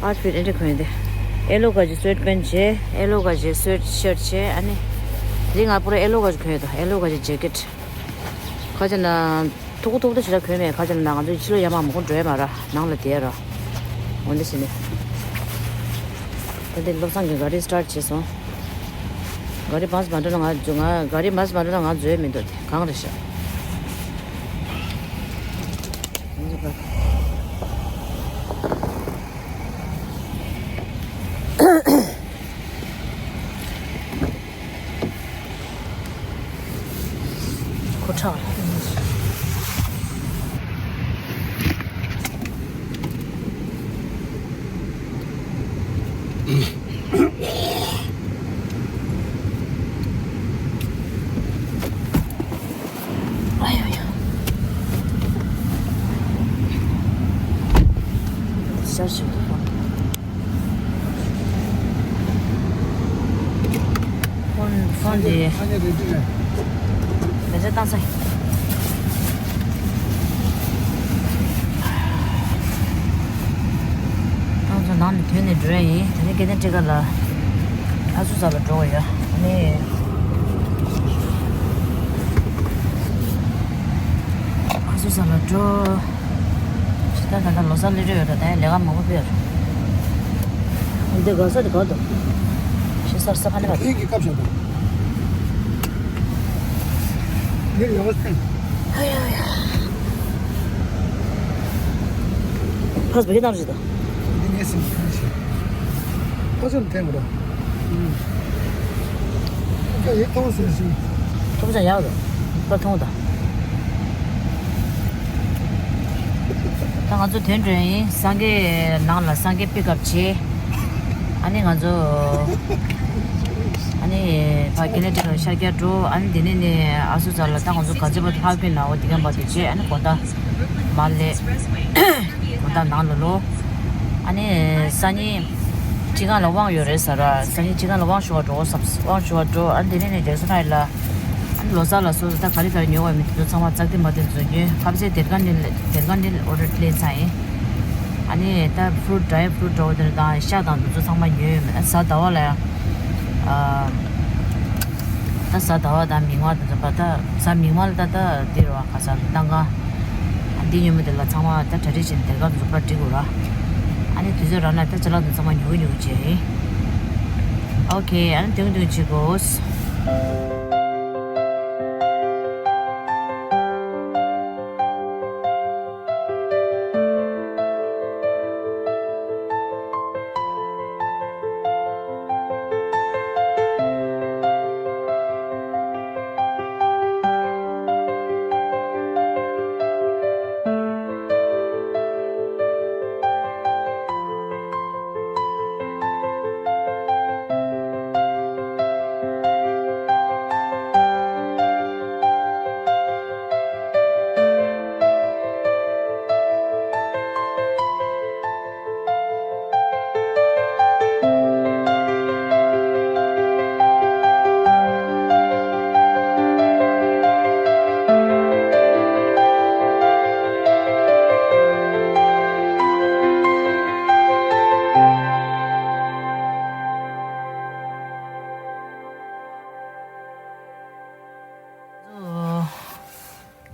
ཨའུཊ་ཕིཊ་ཨེ་འདྲ་གོན་ཏེ། ཨེ་ལོ་ག་ཅི་སུའེཊ་པེན་ཊི་བྱས། ཨེ་ལོ་ག་ཅི་སུའེཊ་ཤརཊ་བྱས། ཨ་ནི། དེ་ང་པུ་ར་ཨེ་ལོ་ག་ཅི་གོན་ཡོད་དོ། ཨེ་ལོ་ག་ཅི་ཇེ་ཀེཊ། ཁ་ཅིག་ན། ཐུག་ཐུག་ཏུ་ཞེ་དྲག་གོན་མེད། ཁ་ཅིག་ན་ང་ཚོ་ཕྱི་ལོགས་ཡར་མར་མང་པོ་འགྲོ་ཡ་མ་ར། ནང་ལ་བསྡད་ར། འོན་ཏེ་ཕྱིན་ནས། ད་དེ་བློ་བཟང་གིས་ག་རེ་སི་ཊར་ཊི་བྱས་སོང་། ག་རེ་བཱས་མ་འགྲོ་ན་ང་འཛུལ། ང་ག་རེ་བཱས་མ་འགྲོ་ན་ང་འཛུལ་མི་འདུག་དེ་གང་རེད་ཤག་ཁོ་ཁྲག་རེད། ཨ་ཡ་ཡ། ཤར་ཞིག་ཏུ་ཕོག་ཕོན་ཕོན་དེ་ལས་བྱ་བཏང་ས། ང་ཚོ་ནང་ནས་ཐོན་ནས་འགྲོ་ཡ་ཡིན། དེ་ནས་ཀེ་ནེ་ཊི་ཀཊ་ལ་ཨ་སུ་ས་ལ་འགྲོ་བ་ཡོད། ཨ་ནི་ཨ་སུ་ས་ལ་འགྲོ། ད་ད་ལྟ་ལོ་གསར་སླེབས་ཡོད་ར། ད་ཡང་ལས་ཀ་མང་པོ་སྤེལ་ཡོད་ར། འདི་ག་ས་དེ་ག་འདུག་ཤི་སར་ས་ཕ་ནི་བ། ཁྱེད་ཀྱིས་སྐབས་ཤོག་དང་། འདི་ལོ་སྟེང་། ཧ་ཡ་ཡ། ཕ་སྤུ་གི་ནང་རེད་དོ། འདི་ངས་སེམས་ཁུར་བྱེད། ཕ་ཚོ་ནི་འཐེན་དགོས་ར། ཁྱོད་ཡིད་ཐོང་ཟེར་ཞིང་། ཐུབ་ཅག་ཡག་རེད། པར་མཐོང་དང་། ད་ང་ཚོ་ཐོན་འགྲོ་ཡིན། སངས་རྒྱས་ནང་ལ་སངས་རྒྱས་པིག་ཨབ་བྱས། ཨ་ནི་ང་ཚོ་ཨ་ནི་ཕ་ཀེ་ནེ་ཊི་ཀཊ་ལ་ཤར་རྒྱག་འགྲོ། ཨ་ནི་དེ་ནས་ནས་ཨ་སུ་ཙ་ལ་ད་ང་ཚོ་ག་ཚོད་བར་དུ་ལྷག་གི་ན་འོ་དེ་ག་བར་དུ་བྱས། ཨ་ནི་དགོང་དག་མ་སླེབས། དགོང་དག་ནང་ལ་ལོག་ཨ་ནི་སང་ཉིན་སྤྱི་ཁང་ལ་དབང་ཡོད་རེད་ཟེར་ར། སང་ཉིན་སྤྱི་ཁང་ལ་དབང་ཞུ་བར་འགྲོ། དབང་ཞུ་བར་འགྲོ། ཨ་ནི་དེ་ནས་ནས་རེ་སོ་ནའི་ལ། ཨ་ནི་ལོ་གསར་ལ་སོ་སོ་ད་ག་རེ་ག་རེ་ཉོ་བ་མི་དེ་ཚོ་ཚང་མ་ཙག་དེ་མ་དེ་ཚོ་ཉོས། ཁ་ཕྱེ་དེར་ག་ནི་དེར་ག་ནི་ཨོ་ཌར་ལེན་ཚར་ཡིན། ཨ་ནི་ད་ཕུ་རུ་ཊི་ཌ་རའི་ཕུ་རུ་ཊི་འདྲ་བོ་དེ་དང་ཤ་དང་དེ་ཚོ་ཚང་མ་ཉོས་ཡོད་མེད། ཨ་གཟའ་ཟླ་བ་ལ་ཡང་ཨ་ད་གཟའ་ཟླ་བ་དང་མིག་དམར་དེ་ཚོ་ཕར། ད་གཟའ་མིག་དམར་ལ་ད་ད་འདི་རུ་བ་ག་ས་ལྟ་ག་ཨ་འདི་ཉོས་མེད་དེ་ལ་ཚང་མ་ད་གྲ་སྒྲིག་བྱས་ནས་དེར་ག་དེ་ཚོ་ཕར་སྒྲིག་དགོས་ར། ཨ་ནི་དུས་ཚོད་རག་ན་ད་ཅ་ལག་དེ་ཚང་མ་ཉོ་གི་ཉོ་གི་བྱས་ཡིན། ཨོ་ཁེ། ཨ་ནི་དུང་དུང་བྱེད་དགོས།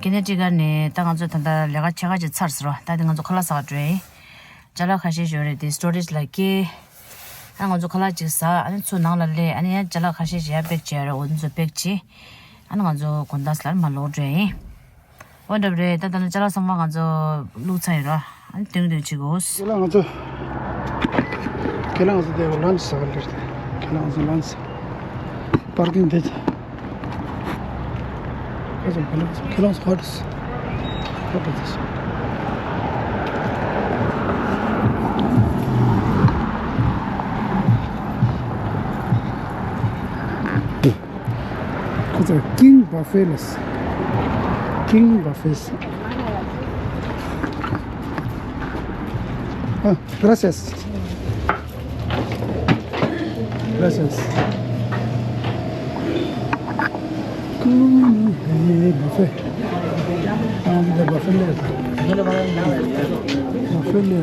ཀེ་ནེ་ཊི་ཀཊ་ནས་ད་ང་ཚོ་ད་ལྟ་ལས་ཀ་ཕྱེད་ཀ་ཅིག་ཚར་ཟེར་བ། ད་དེ་ང་ཚོ་ཁ་ལག་ཟ་ག་འགྲོ་ཡིན། ཅ་ལག་ཁ་ཤས་ཤིག་ཡོད་རེད། དེ་སི་ཊོ་རེཇ་ལ་སྐྱེལ། ཨ་ང་ཚོ་ཁ་ལག་ཅིག་ཟ། ཨ་ནི་ཚུར་ནང་ལ་སླེབས། ཨ་ནི་ཡང་ཅ་ལག་ཁ་ཤས་ཤིག་ཡར་པེག་བྱས་རེད། འོ་དེ་ཚོ་པེག་བྱས། ཨ་ནི་ང་ཚོ་དགོང་དག་ལ་མར་ལོག་འགྲོ་ཡིན། འོ་འདྲ་པོ་རེད། ད་ལྟ་ལ་ཅ་ལག་ཚང་མ་ང་ཚོ་བླུགས་ཚར་ཡིན་ར། ཨ་ནི་དུང་དུང་བྱེད་དགོས། ཁྱེད་ལ་ང་ཚོ་ཁྱེད་ལ་ང་ཚོ་དེ་ལན་ཆི་ཟ་ག་ལེར། ཁྱེད་ལ་ང་ཚོ་ལན་ཆི་པར་ཀིང་དེ། ཁྱེད་ལ་ང་ཚོ་ཁྱེད་ལ་ང་ཚོ་ཧོ་ཏི་ཧོ་ཏི་དེ། ཁོ་ཚོ་ཀིང་བ་ཧྥེ་ལས། ཀིང་བ་ཧྥེ། ཨ། Gracias. Gracias. ཀིང་བ་ཧྥེ། ཨ་འདི་བ་ཧྥེ་ལས། བ་ཧྥེ་ལས་རེད།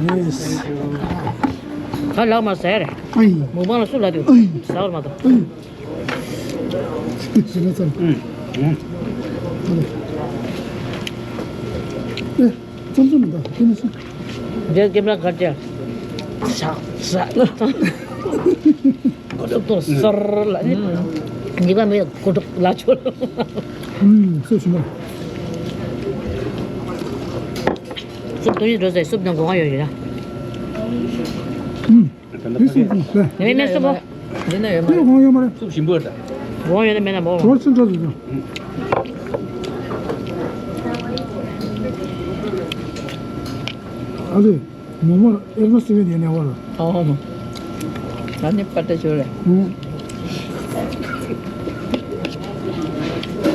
ཁ་ལག་མ་ཟ་རེད། ཨི། མུག་པང་ལ་སུ་ལབ་དུས། ཨི། ཟ་བར་མ་གཏོགས། ཨི། ཞི་ལ་ཚར། ཨུ། ཨུ། ཨེ། ཙམ་ཙམ་མི་འདུག་ཁྱེད་ནི་སུ། འདིར་ཀེམ་ར་གར་ཅག་ཟ། ཟ། གོ་ཏོག་ཏོག་སོར་ལ་ནི། ཉི་མ་མེད་གོ་ཏོག་ལ་ཆོར། ཨུ། སུ་ཞིམ་པ། སུབ་དོ་ཡིན་འགྲོ་ཟེར། སུབ་དང་སྒོ་ང་ཡོད་རེད་ན། ཨུ། དེ་སུ་དང་ལ། མེད་མེད་སུབ་པོ། ཡིན་ན་ཡོད་མ་རེད། དེ་གང་ཡོད་མ་རེད། སུབ་ཞིམ་པོ་རེད། སྒོ་ང་ཡོད་ན་མེད་ན་མོ། གོ་ཚིན་འགྲོ་ཟེར། ཨ་ལེ། མོ་མོ་ཨེར་མ་སི་བེ་ནི་ནེ་བ་ལ། ཨོ་མོ། ང་ནི་པ་ཏྲ་ཞོར་རེད། ཨུ།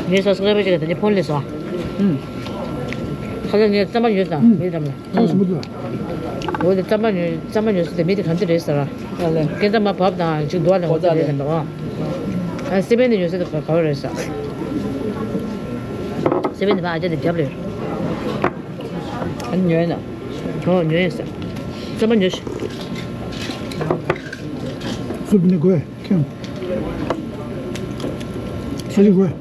ངའི་སབ་སི་ཀ་རའི་བར་ཅིག་ལ་ད་ནི་ཕོན་སླེབས་སོང་། ཨུ། ཁ་ལག་ངས་རྩམ་པ་ཉོས་དང་། ཨུ། མི་འདྲ་མ། ཨུ། ཨུ། འོ་དེ་རྩམ་པ་ཉོས། རྩམ་པ་ཉོས་སོང་། དེ་མི་དེ་ག་འདི་རེད་ཟེར་ར། ཨ་ལེ། སྐད་ཆ་མ་བབས་དང་ཅིག་འདུག་ཨ་ལེ། འོ་དེ་རེད་ཟེར་འདུག་ཨ། ཨ་སི་པན་དེ་ཉོས་སོང་དེ་ག་བ་རེད་ཟེར། སི་པན་དེ་ཕ་ཨ་ཅག་དེ་རྒྱབ་རེད། ཨ་ནི་ཉོས་ན། ཨོ་ཉོས་ཟེར། རྩམ་པ་ཉོས་ཤིག་སུབ་ནི་དགོས། ཁྱེད། ཨ་ཅག་དགོས།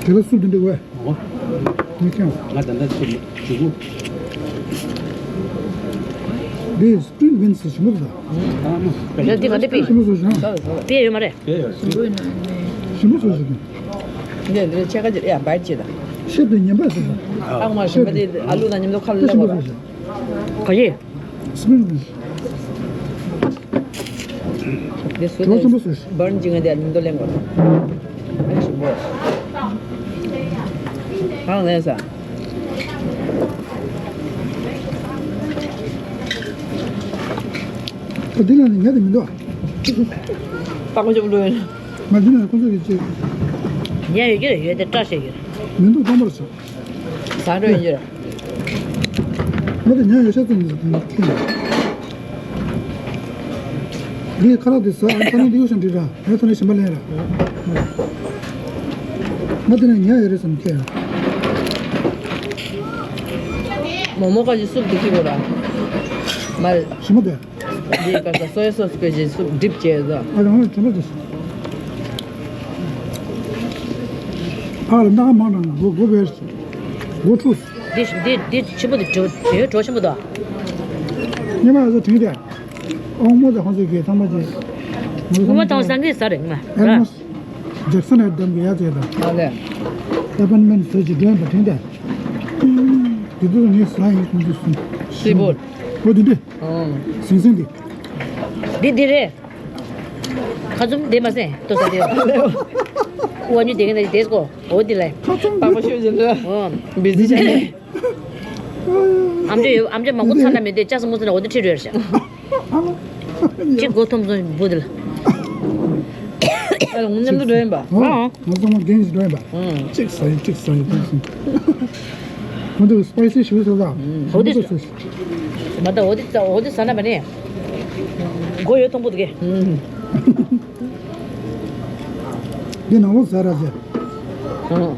དེ་ལ་སུབ་དེ་འདྲ་དགོས། འོ། ངས་ཀྱང་། ང་ད་ལྟ་ཚོ་ཇུ་གུ། འདི་སྤྲིན་བིན་སི་ཞིམ་པོ་རེད་ད། ཨ་མ། ཡ་འདི་ག་འདི་པི། ཞིམ་པོ་བཟོ་ཞིང་། པི་ཡོད་མ་རེད། དེ་ཡོད། ཞིམ་པོ་བཟོ་ཞིང་། འདི་འདི་ཕྱེད་ཀ་ཅིག་ཡ་བའི་ཅིག་ད། ཤེབ་དེ་ཉན་པ་ཟེར་ད། ཨ་མ་ཞིམ་པོ་དེ་ཨ་ལུ་ན་མཉམ་དུ་ཁ་ལ་ཤེབ་ལེན་ཞིམ་པོ་གོ་བཟོ་ཞིང་། ག་ཡེ། སི་པིན་རོལ། འདི་སུ་དེ་བ་ཆེན་པོ་བཟོས། བར་ཇི་ང་དེ་མི་འདོད་ལེན་དགོས། ཨ་ཞིམ་པོ། གང་ལེན་ས། ཨ། འདི་ལ་ནི་ཉལ་དེ་མི་འདུག་ཨ། སྟག་མོ་ཅོག་ལོས། ང་འདི་ལ་ཁོང་ཚོ་གི་ཅིག་ཉལ་ཡོད་ཀྱི་རེད། ཡོད་དེ་སྐྲ་བཤད་ཀྱི་རེད། མི་འདུག་སྟོང་པར་བྱས། ཟ་འགྲོ་ཡིན་གྱི་རེད། ང་དེ་ཉལ་ཡོད་ཤག་ཙམ་ནས་ཁེངས། འདི་ཁ་ལག་དེ་ཟ། ཨ། ཐ་ན་འདི་གཡུག་ཤིང་འགྲིག་ར། ངས་ཐ་ན་ཞིམ་པ་ལེན་ར། ང་དེ་ནས་ཉལ་ཡོད་རེད་བསམ་ཁེངས། མོག་མོག་ཁ་ཅིག་སུབ་དེ་ཁེངས་ར། མ་རེད། ཞིམ་པོ་དེ། འདི་ག་ས་སོ་ཡ་སོ་སི་བཀོལ་རྗེས་སུ་ཌིབ་བྱས་ཟ། ཨ་ལ་ང་ལ་དྲན་པ་དེ། ཕར་ལ་སྣ་ཁ་མང་དྲགས་ན་སྒོ་སྒོ་བས་སྒོ་འཁྲུ། འདི་འདི་འདི་ཆེན་པོ་འདི་གྲོ་དེ་གྲོ་ཆེན་པོ་དང་། ཉི་མ་ཡ་ས་དྲིན་དེ། ཨོང་མོ་དང་ཧོན་སི་གི་ཐང་མ་ཅན། ངོ་མ་ཐང་སང་གི་ཟ་རེད་ང་། ཨེ་མོ་ཇེག་སན་ཨེ་དམ་གི་ཡ་ཙེ་དང་། ཨ་ལེ། ཨེ་པན་མན་ཟོས་ཀྱི་འགྲོ་ཡིན་པ་དྲིན་དེ། དེ་དུས་ངས་ཟ་ཡིན་ཁོང་ཚོས་གསུངས། སི་བོ་ལ། འོ་དེ་འདྲས། ཨོ། ཟིང་ཟིང་དེ། འདི་འདི་རེད། ཁ་ཚུམ་དེ་མ་ཟད་ལྟོ་ཟ་དེ། ཨུ་ཨ་ཉུ་དེ་ག་ནས་དེ་སྐོ། འོ་དེ་ལས། ཁ་ཚུམ་དེ། པགས་པ་ཤོད་ཅིག་འདྲ། ཨོ། བི་ཟི་ཆགས་ནས། ཨམ་ཅོག་ཡོད། ཨམ་ཅོག་མང་པོ་ཚ་ན་མི་དེ་ལྕགས་སི་མོ་ཚ་ན་འོ་དེ་ཁྲིད་རོལ་ཤག་ཅིག་སྒོ་ཐོམ་སོང་བུ་དེ་ལ། ཨ་ལ་ངུ་མཉམ་དུ་འགྲོ་ཡིན་པ། ཨོ། ང་ཚང་མ་རྒན་ཞིག་འགྲོ་ཡིན་པ། ཨང་། གཅིག་ཟ་ཡིན་གཅིག་ཟ་ཡིན་གཅིག་ཟ་ཡིན། ཁོང་ཚོ་སི་པའི་སི་ཞུ་ཟེར་ད། འོ་དེ་ཟ། མ་ད་འོ་དེ་ཟ། འོ་དེ་ཟ་ན་བ་ནི། མགོ་ཡོད་མཐོང་པོ་དུ་གེ། འདི་ནང་ལོགས་ཟ་ར་ཟེར། ཨང་།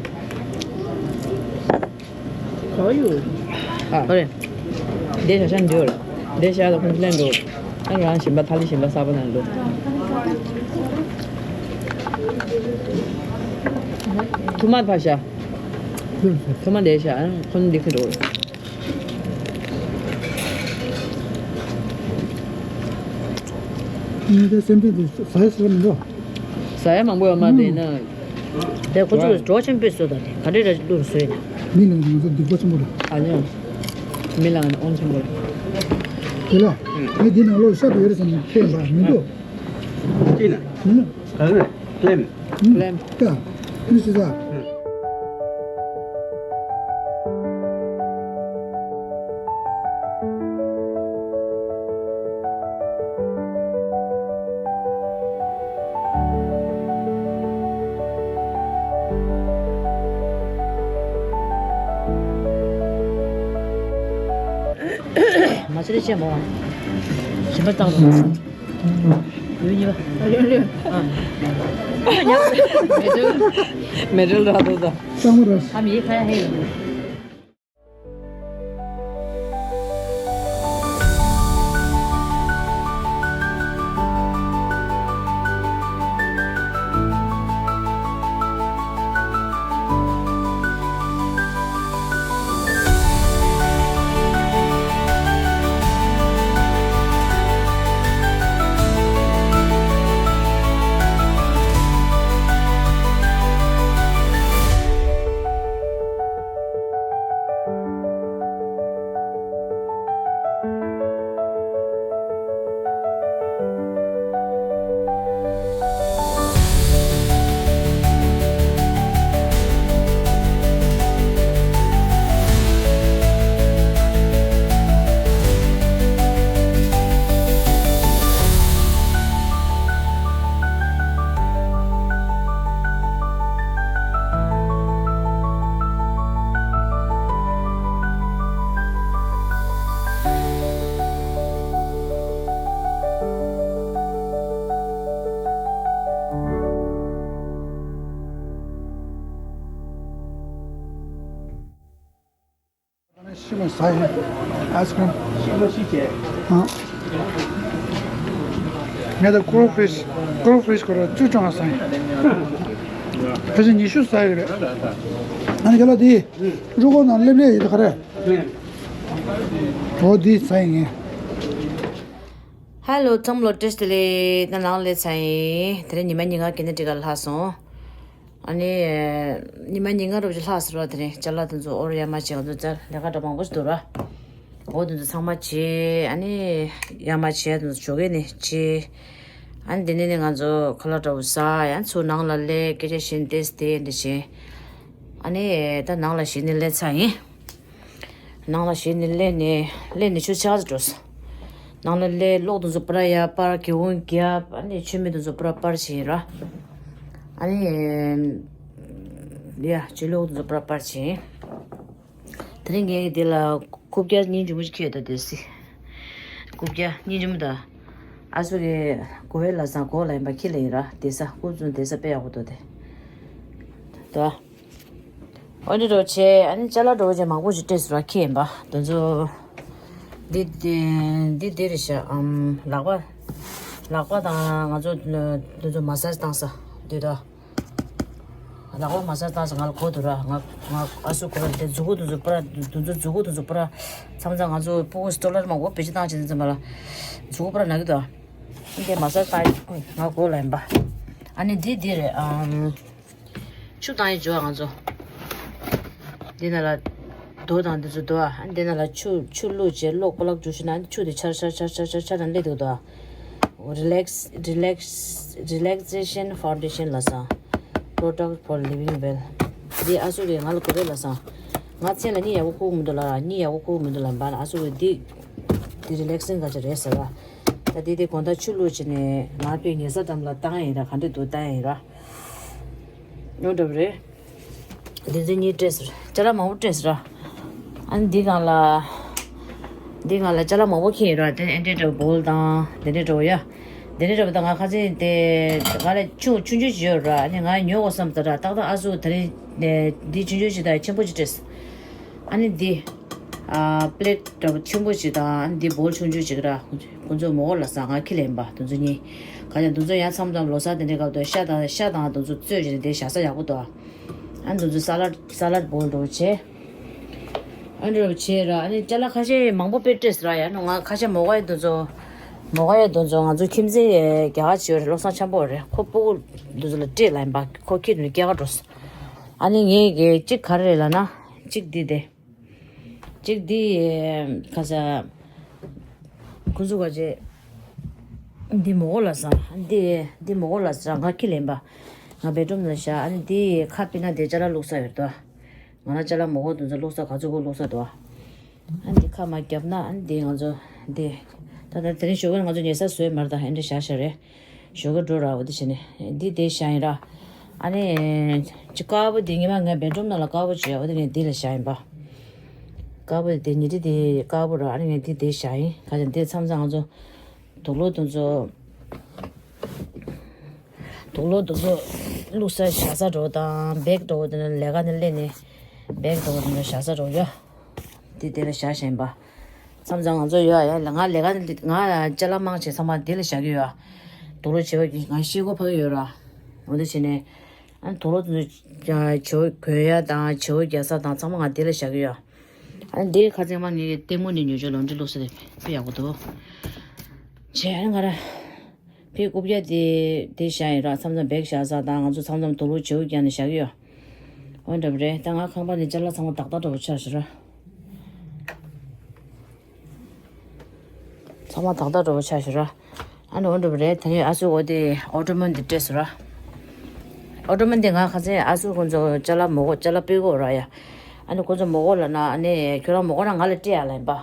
ཨ། ཨོ་རེད། འདི་ཤ་ཤ་འདུག་འདི་ཤ་དང་ཁུངས་ལེན་འདུག་ཨ་རང་ཞིམ་པ་ཐ་ལི་ཞིམ་པ་གསར་པ་ནང་འདུག་ཐུ་མ་ཕ་ཤ། ཐུ་མ་འདི་ཤ་ཁོང་འདི་ཁི་འདུག་ངས་དེ་སེམས་ཅན་དེ་ཟ་ཡ་ཟེར་མི་འདུག་ཟ་ཡ་མང་པོ་ཡོད་མ་རེད་ན། དེ་ཁོ་ཚོས་གྲོགས་ཆེན་པོས་བཟོས་དང་དེ་ག་འདྲས་ར་བླུགས་བཟོས་ན། མི་ནང་ང་ཚོ་སྡིག་པ་ཆེན་པོ་རེད། ཨ་ནི། མི་ལ་ཨོན་ཆེན་པོ་རེད། དེ་ལ། ངས་འདི་ནང་ལོགས་ཤ་བ་ཡོད་རེད་བསམ་ནས་ཁྱེད་ལ་མི་འདུག་ཅི་ན། ཨུ། ག་རེ་རེད། ལེམ། ལེམ། ཀ། ཨུ་སི་ས། མ་ཚེ་རིང་ཆེན་མོ། ཞིམ་པ་བཏང་རོགས། ཡུལ་གཉིས་པ། ཡུལ་གཉིས། ཨ། མེ་ཏྲལ། མེ་ཏྲལ་ར་དོ་ད། གཙང་མ་ར། ཨ་མི་ཁ་ཡ་ཧེ་ཡོད། ཤི་མ་ཟ་ཡིན། ཨའི་སི་ཀྲིམ། ཤི་མ་ཤི་བྱས། ཨ། ངས་ད་ཀོལ་ཕིཤ། ཀོལ་ཕིཤ་ཁོ་ར་བཅུ་བཅོ་ལྔ་ཟ་ཡིན། ཕལ་ཆེར་ཉི་ཤུ་ཟ་ཡི་རེད། ཨ་ནི་ཁ་ལག་འདི། རུ་ཀོག་ནང་སླེབས་སླེབས་ཡིན་ད་ག་རེ། འོ་འདི་ཟ་ཡིན་ངས། ཧེ་ལོ་ཚང་མ་ལོ་བཀྲ་ཤིས་བདེ་ལེགས། ད་ནང་སླེབས་ཚར་ཡིན། དེ་རིང་ཉི་མ་ཉིན་གང་གི་ནས་འགྲིག་ག་ལྷག་སོང་། ཨ་ནི། ཉི་མ་ཉིན་གང་རོབ་ཅིག་ལྷག་ཟེར་བ་དེ་རིང་ཅ་ལག་དེ་ཚོ་ཨོར་ཡར་མར་བྱས་ང་ཚོ་ཅ་ལས་ཀ་འདྲ་མང་པོ་ཞིག་འདུག་ར། འོ་དེ་ཚོ་ཚང་མ་བྱས། ཨ་ནི། ཡར་མར་བྱས་དེ་ཚོ་ཇོ་ཁེ་ནས་བྱས། ཨ་ནི་དེ་ནས་ནི་ང་ཚོ་ཁ་ལག་འདྲ་བོ་ཟ་ཡང་ཚུར་ནང་ལ་སླེབས་སྐད་ཆ་བཤད་ནས་ཏེས་དེ་འདྲ་བྱས། ཨ་ནི་ད་ནང་ལ་གཞི་ནས་སླེབས་ཚར་ཡིན། ནང་ལ་གཞི་ནས་སླེབས་ནས་སླེབས་ནས་ཆུ་ཚོད་ཕྱེད་ཀ་ཙམ་འགྲོ་སོང་། ནང་ལ་སླེབས། གློག་དེ་ཚོ་པུ་ར་ཡར་སྤར། གྱི་ཧུང་རྒྱབ། ཨ་ནི་མཆོད་མེ་དེ་ཚོ་པུ་ར་སྤར་བྱས་ཡིན་ར། ཨ་ནི་ཡ་ཕྱི་ལོགས་དེ་ཚོ་པུ་ར་སྤར་བྱས་ཡིན། དེ་རིང་ངས་འདི་ལ་རྐུབ་བཀྱག་སྙིང་རྗེ་མོ་ཞིག་ཁྱེར་ཡོད་ད། དེ་སི་རྐུབ་བཀྱག་སྙིང་རྗེ་མོ་ད། ཨ་ཚོ་གི་གོ་བའི་ལ་སང་གོ་ལ་ཡིན་པ་ཁྱི་ལ་ཡིན་ར། དེ་ས་ཁུ་ཚོ་དེ་ས་དཔེ་ཡག་པོ་འདུག་དེ་ད། ཨོ་འདི་འགྲོ་བྱས། ཨ་ནི་ཅ་ལག་འགྲོ་བྱས་མང་པོ་ཞིག་སྤྲད་སོང་ར། ཁྱི་ཡིན་པ་དེ་ཚོ། འདི་འདི་འདི་འདི་རེད་ཤག་ཨམ། ལག་པ་ལག་པ་དང་ང་ཚོ་དེ་ཚོ་མ་སཱཇ་བཏང་ས་འདི་ད། ལག་པ་མ་སཱཇ་བཏང་ས་ང་ལ་གོ་འདུག་ར། ང་ང་ཨ་སུ་གོ་ར། དེ་མཛུ་གུ་དེ་ཚོ་པུ་ར་དེ་ཚོ་མཛུ་གུ་དེ་ཚོ་པུ་ར་མཚམས་མཚམས་ང་ཚོ་སྤུ་གུ་སྟོ་ལར་མང་པོ་བེད་སྤྱོད་བཏང་བྱས་ཙམ་པ་ལ་མཛུ་གུ་པུ་ར་ན་གི་འདུག་ཨ་འདི་མ་སཱཇ་བཏང་ང་གོ་ལ་ཡིན་པ། ཨ་ནི་འདི་འདི་རེད་ཨམ། ཆུ་བཏང་ཡས་འཇོག་ང་ཚོ། འདི་ནང་ལ་རྡོ་དང་འདི་ཚོ་རྡོ་ཨ། འདི་ནང་ལ་ཆུ་ཆུ་བླུགས་བྱས་གློག་པོ་ལག་འཇུ་ཤི་ན་ཆུ་དེ་ཆར་ཆར་ཆར་ཆར་ཆར་ཆར་དང་སླེབས་འདུག་དོ། Relax Relax Relaxation Foundation ལ་སང་། Product for Living Well། འདི་ཨ་སུ་རེད། ང་ལ་གོ་རེད་ལ་སང་། ང་མཚན་ལ་གཉིད་ཡག་པོ་ཁུག་མི་འདུག་ལ། གཉིད་ཡག་པོ་ཁུག་མི་འདུག་ལ་འབའ་ན་ཨ་སུ་རེད། འདི་འདི་Relaxing ག་ཅིག་རེད་ཟེར་བ། ད་འདི་འདི་དགོང་དག་ཆུ་བླུགས་བྱས་ནས་ང་ཕའི་ཉལ་ས་དམ་ལ་བཏང་ཡིན་ར། ག་འདྲ་འདུག་བལྟ་ཡིན་ར། ཉོ་འགྲོ་བ་རེད། འདི་ཚོ་གཉིས་སྤྲད་ཟེར། ཅ་ལག་མང་པོ་སྤྲད་ཟེར་ར། ཨ་ནི་འདི་སྒང་ལ། འདི་སྒང་ལ་ཅ་ལག་མང་པོ་ཁྱེར་ཡོད་ར། དེ་ཨེ་འདྲ་འདྲ་བོ་བོལ་དང་དེ་འདྲ་འདྲ་བོ་ཡ། དེ་འདྲ་འདྲ་བོ་ད་ང་ཁ་སང་དེ་ང་ལ་ཆུང་ཆུང་ཆུང་ཞིག་ཡོད་ར། ཨ་ནི་ང་ཉོ་དགོས་བསམ་ད་ར། ཏག་ཏག་ཨ་སུ་དེ་རིང་འདི་ཆུང་ཆུང་ཞིག་དང་ཆེན་པོ་ཞིག་སྤྲད་ཟེར། ཨ་ནི་འདི། ཨ། པི་ལེ་ཊི་འདྲ་པོ་ཆེན་པོ་ཞིག་དང་། ཨ་ནི་འདི་བོལ་ཆུང་ཆུང་ཞིག་ར། ཁོ་ཚོ་མོ་གོ་ལ་ས་ང་ཁྱི་ལེན་པ་དེ་ཚོ་གཉིས། ག་ཅང་དེ་ཚོ་ཡང་མཚམས་མཚམས་ལོ་གསར་དེ་འདྲའི་སྐབས་དུ་ཤ་དང་ཤ་དང་དེ་ཚོ་བཙོས་བྱས་ནས་དེ་བཞག་ས་ཡག་པོ་འདུག་ཨ་ནི་དེ་ཚོ་ས་ལད་ས་ལད་བོལ་འདྲ་པོ་བྱས། ཨ་འདྲ་པོ་བྱས་ར། ཨ་ནི་ཅ་ལག་ཁ་ཤས་མང་པོ་དཔེ་སྤྲད་ཟེར་ར། ཡ་ནི་ང་ཁ་ཤས་མོ་གོ་ཡ་དེ་ཚོ། མོ་གོ་ཡ་དེ་ཚོ་ང་ཚོ་ཁྱིམ་མཚེས་རྒྱ་གར་ཆེ་བ་རེད། བློ་བཟང་འཆམ་པོ་རེད། ཁོ་སྤུ་གུ་དེ་ཚོ་ལ་སྤྲད་ལ་ཡིན་པ། ཁོ་ཁྱི་དེ་ཚོ་སྐྱེལ་ག་འགྲོ་ཟེར། ཨ་ནི་ངས་གཅིག་ག་རེ་རེད་ལབ་ན། གཅིག་འདི་དེ། གཅིག་འདི། ཁ་ས། ཁོ་ཚོ་ག་ཅེ། འདི་མོ་གོ་ལ་ས། འདི་འདི་མོ་གོ་ལ་ས། ང་ཁྱི་ལེན་པ། ང་བེད་རུམ་ལ་བཞག་ཨ་ནི་འདི་ཁ་ཕྱེ་ན་འདི་ཅ་ལག་བླུགས་ས་ཡོད་དོ། ང་རང་ཅ་ལག་མོ་གོ་དེ་ཚོ་བླུགས་ས་ག་ཚོད་གོ་བླུགས་ས་དོ། ཨ་འདི་ཁ་མ་བརྒྱབ་ན་ཨ་འདི་ང་ཚོ་འདི། ད་ལྟ་དེ་རིང་ཞོགས་ཀས་ང་ཚོ་ཉལ་ས་བཟོས་མ་རེད། ད་ཨེ་འདྲ་བཞག་བཞག་རེད། ཞོགས་ཀས་འགྲོ་ར། འོ་དེ་བྱས་ནས་འདི་དེ་བཞག་ཡིན་ར། ཨ་ནི། ཅི་དཀར་པོ་དེ་ཉི་མ་ངའི་བེད་རུམ་ནང་ལ་དཀར་པོ་བྱས། འོ་དེ་ངས་འདི་ལ་བཞག་ཡིན་པ། དཀར་པོ་དེ་ཉི་ཁྲི་དེ་དཀར་པོ་ར། ཨ་ནི་ངས་འདི་དེ་བཞག་ཡིན། ག་ཅང་འདི་མཚམས་མཚམས་ང་ཚོ། དུག་ལོག་དེ་ཚོ། དུག་ལོག་དེ་ཚོ་བླུགས་ས་བཞག་ས་འགྲོ་དང་བེག་འགྲོ་དེ་ནས་ལས་ཀ་ནས་སླེབས་ནས་བེག་འགྲོ་དེ་ནས་བཞག་ས་འགྲོ་ཡ། དེ་དེ་ལ་བཞག་བཞིན་པ། མཚམས་མཚམས་ང་ཚོ་ཡོད་ཡ་ལ་ང་ལས་ཀ་ང་ཅ་ལག་མང་ཆེ་ཚང་མ་དེ་ལ་བཞག་གི་ཡོད། དུག་ལོག་བྱེ་བ་གི་ང་ཤེལ་སྒོ་ཕ་གི་ཡོད་ར། འོ་དེ་བྱས་ནས། ཨ་དུག་ལོག་དེ་ཚོ་བྱེ་བ་གོན་ཡ་དང་བྱེ་བ་རྒྱག་ས་དང་ཚང་མ་ང་དེ་ལ་བཞག་གི་ཡོད། ཨ་དེ་ཁ་ཚན་མ་ངས་ལྟད་མོ་ནས་ཉོ་ཆོག་ལོན་ཏྲི་བླུགས་ས་དེ་དཔེ་ཡག་པོ་འདུག་བྱས་ཨ་ང་ར། ཕའི་རྐུབ་བཀྱག་དེ་དེ་བཞག་ཡིན་ར། མཚམས་མཚམས་བེག་བཞག་ས་དང་ང་ཚོ་མཚམས་མཚམས་དུག་ལོག་བྱེའུ་རྒྱག་ནས་བཞག་གི་ཡོད། འོ་འདྲ་པོ་རེད། ད་ང་ཁང་པ་ནས་ཅ་ལག་ཚང་མ་དག་དག་འདྲ་པོ་ཆགས་ཤག་ར། ཚང་མ་དག་དག་འདྲ་པོ་ཆགས་ཤག་ར། ཨ་ནི་འོ་འདྲ་པོ་རེད། ད་ནི་ཨ་སུ་འོ་དེ་ཨོ་ཊོ་མན་དེ་སྤྲད་སོང་ར། ཨོ་ཊོ་མན་དེ་ང་ཁ་སང་ཨ་སུ་ཁོང་ཚོ་ཅ་ལག་མོ་གོ་ཅ་ལག་སྤུས་གོ་ར་ཡ། ཨ་ནི་ཁོང་ཚོ་མོ་གོ་ལབ་ན་ཨ་ནི་ཁྱོད་རང་མོ་གོ་ན་ང་ལ་སྤྲད་ཡ་ལབ་ཡིན་པ།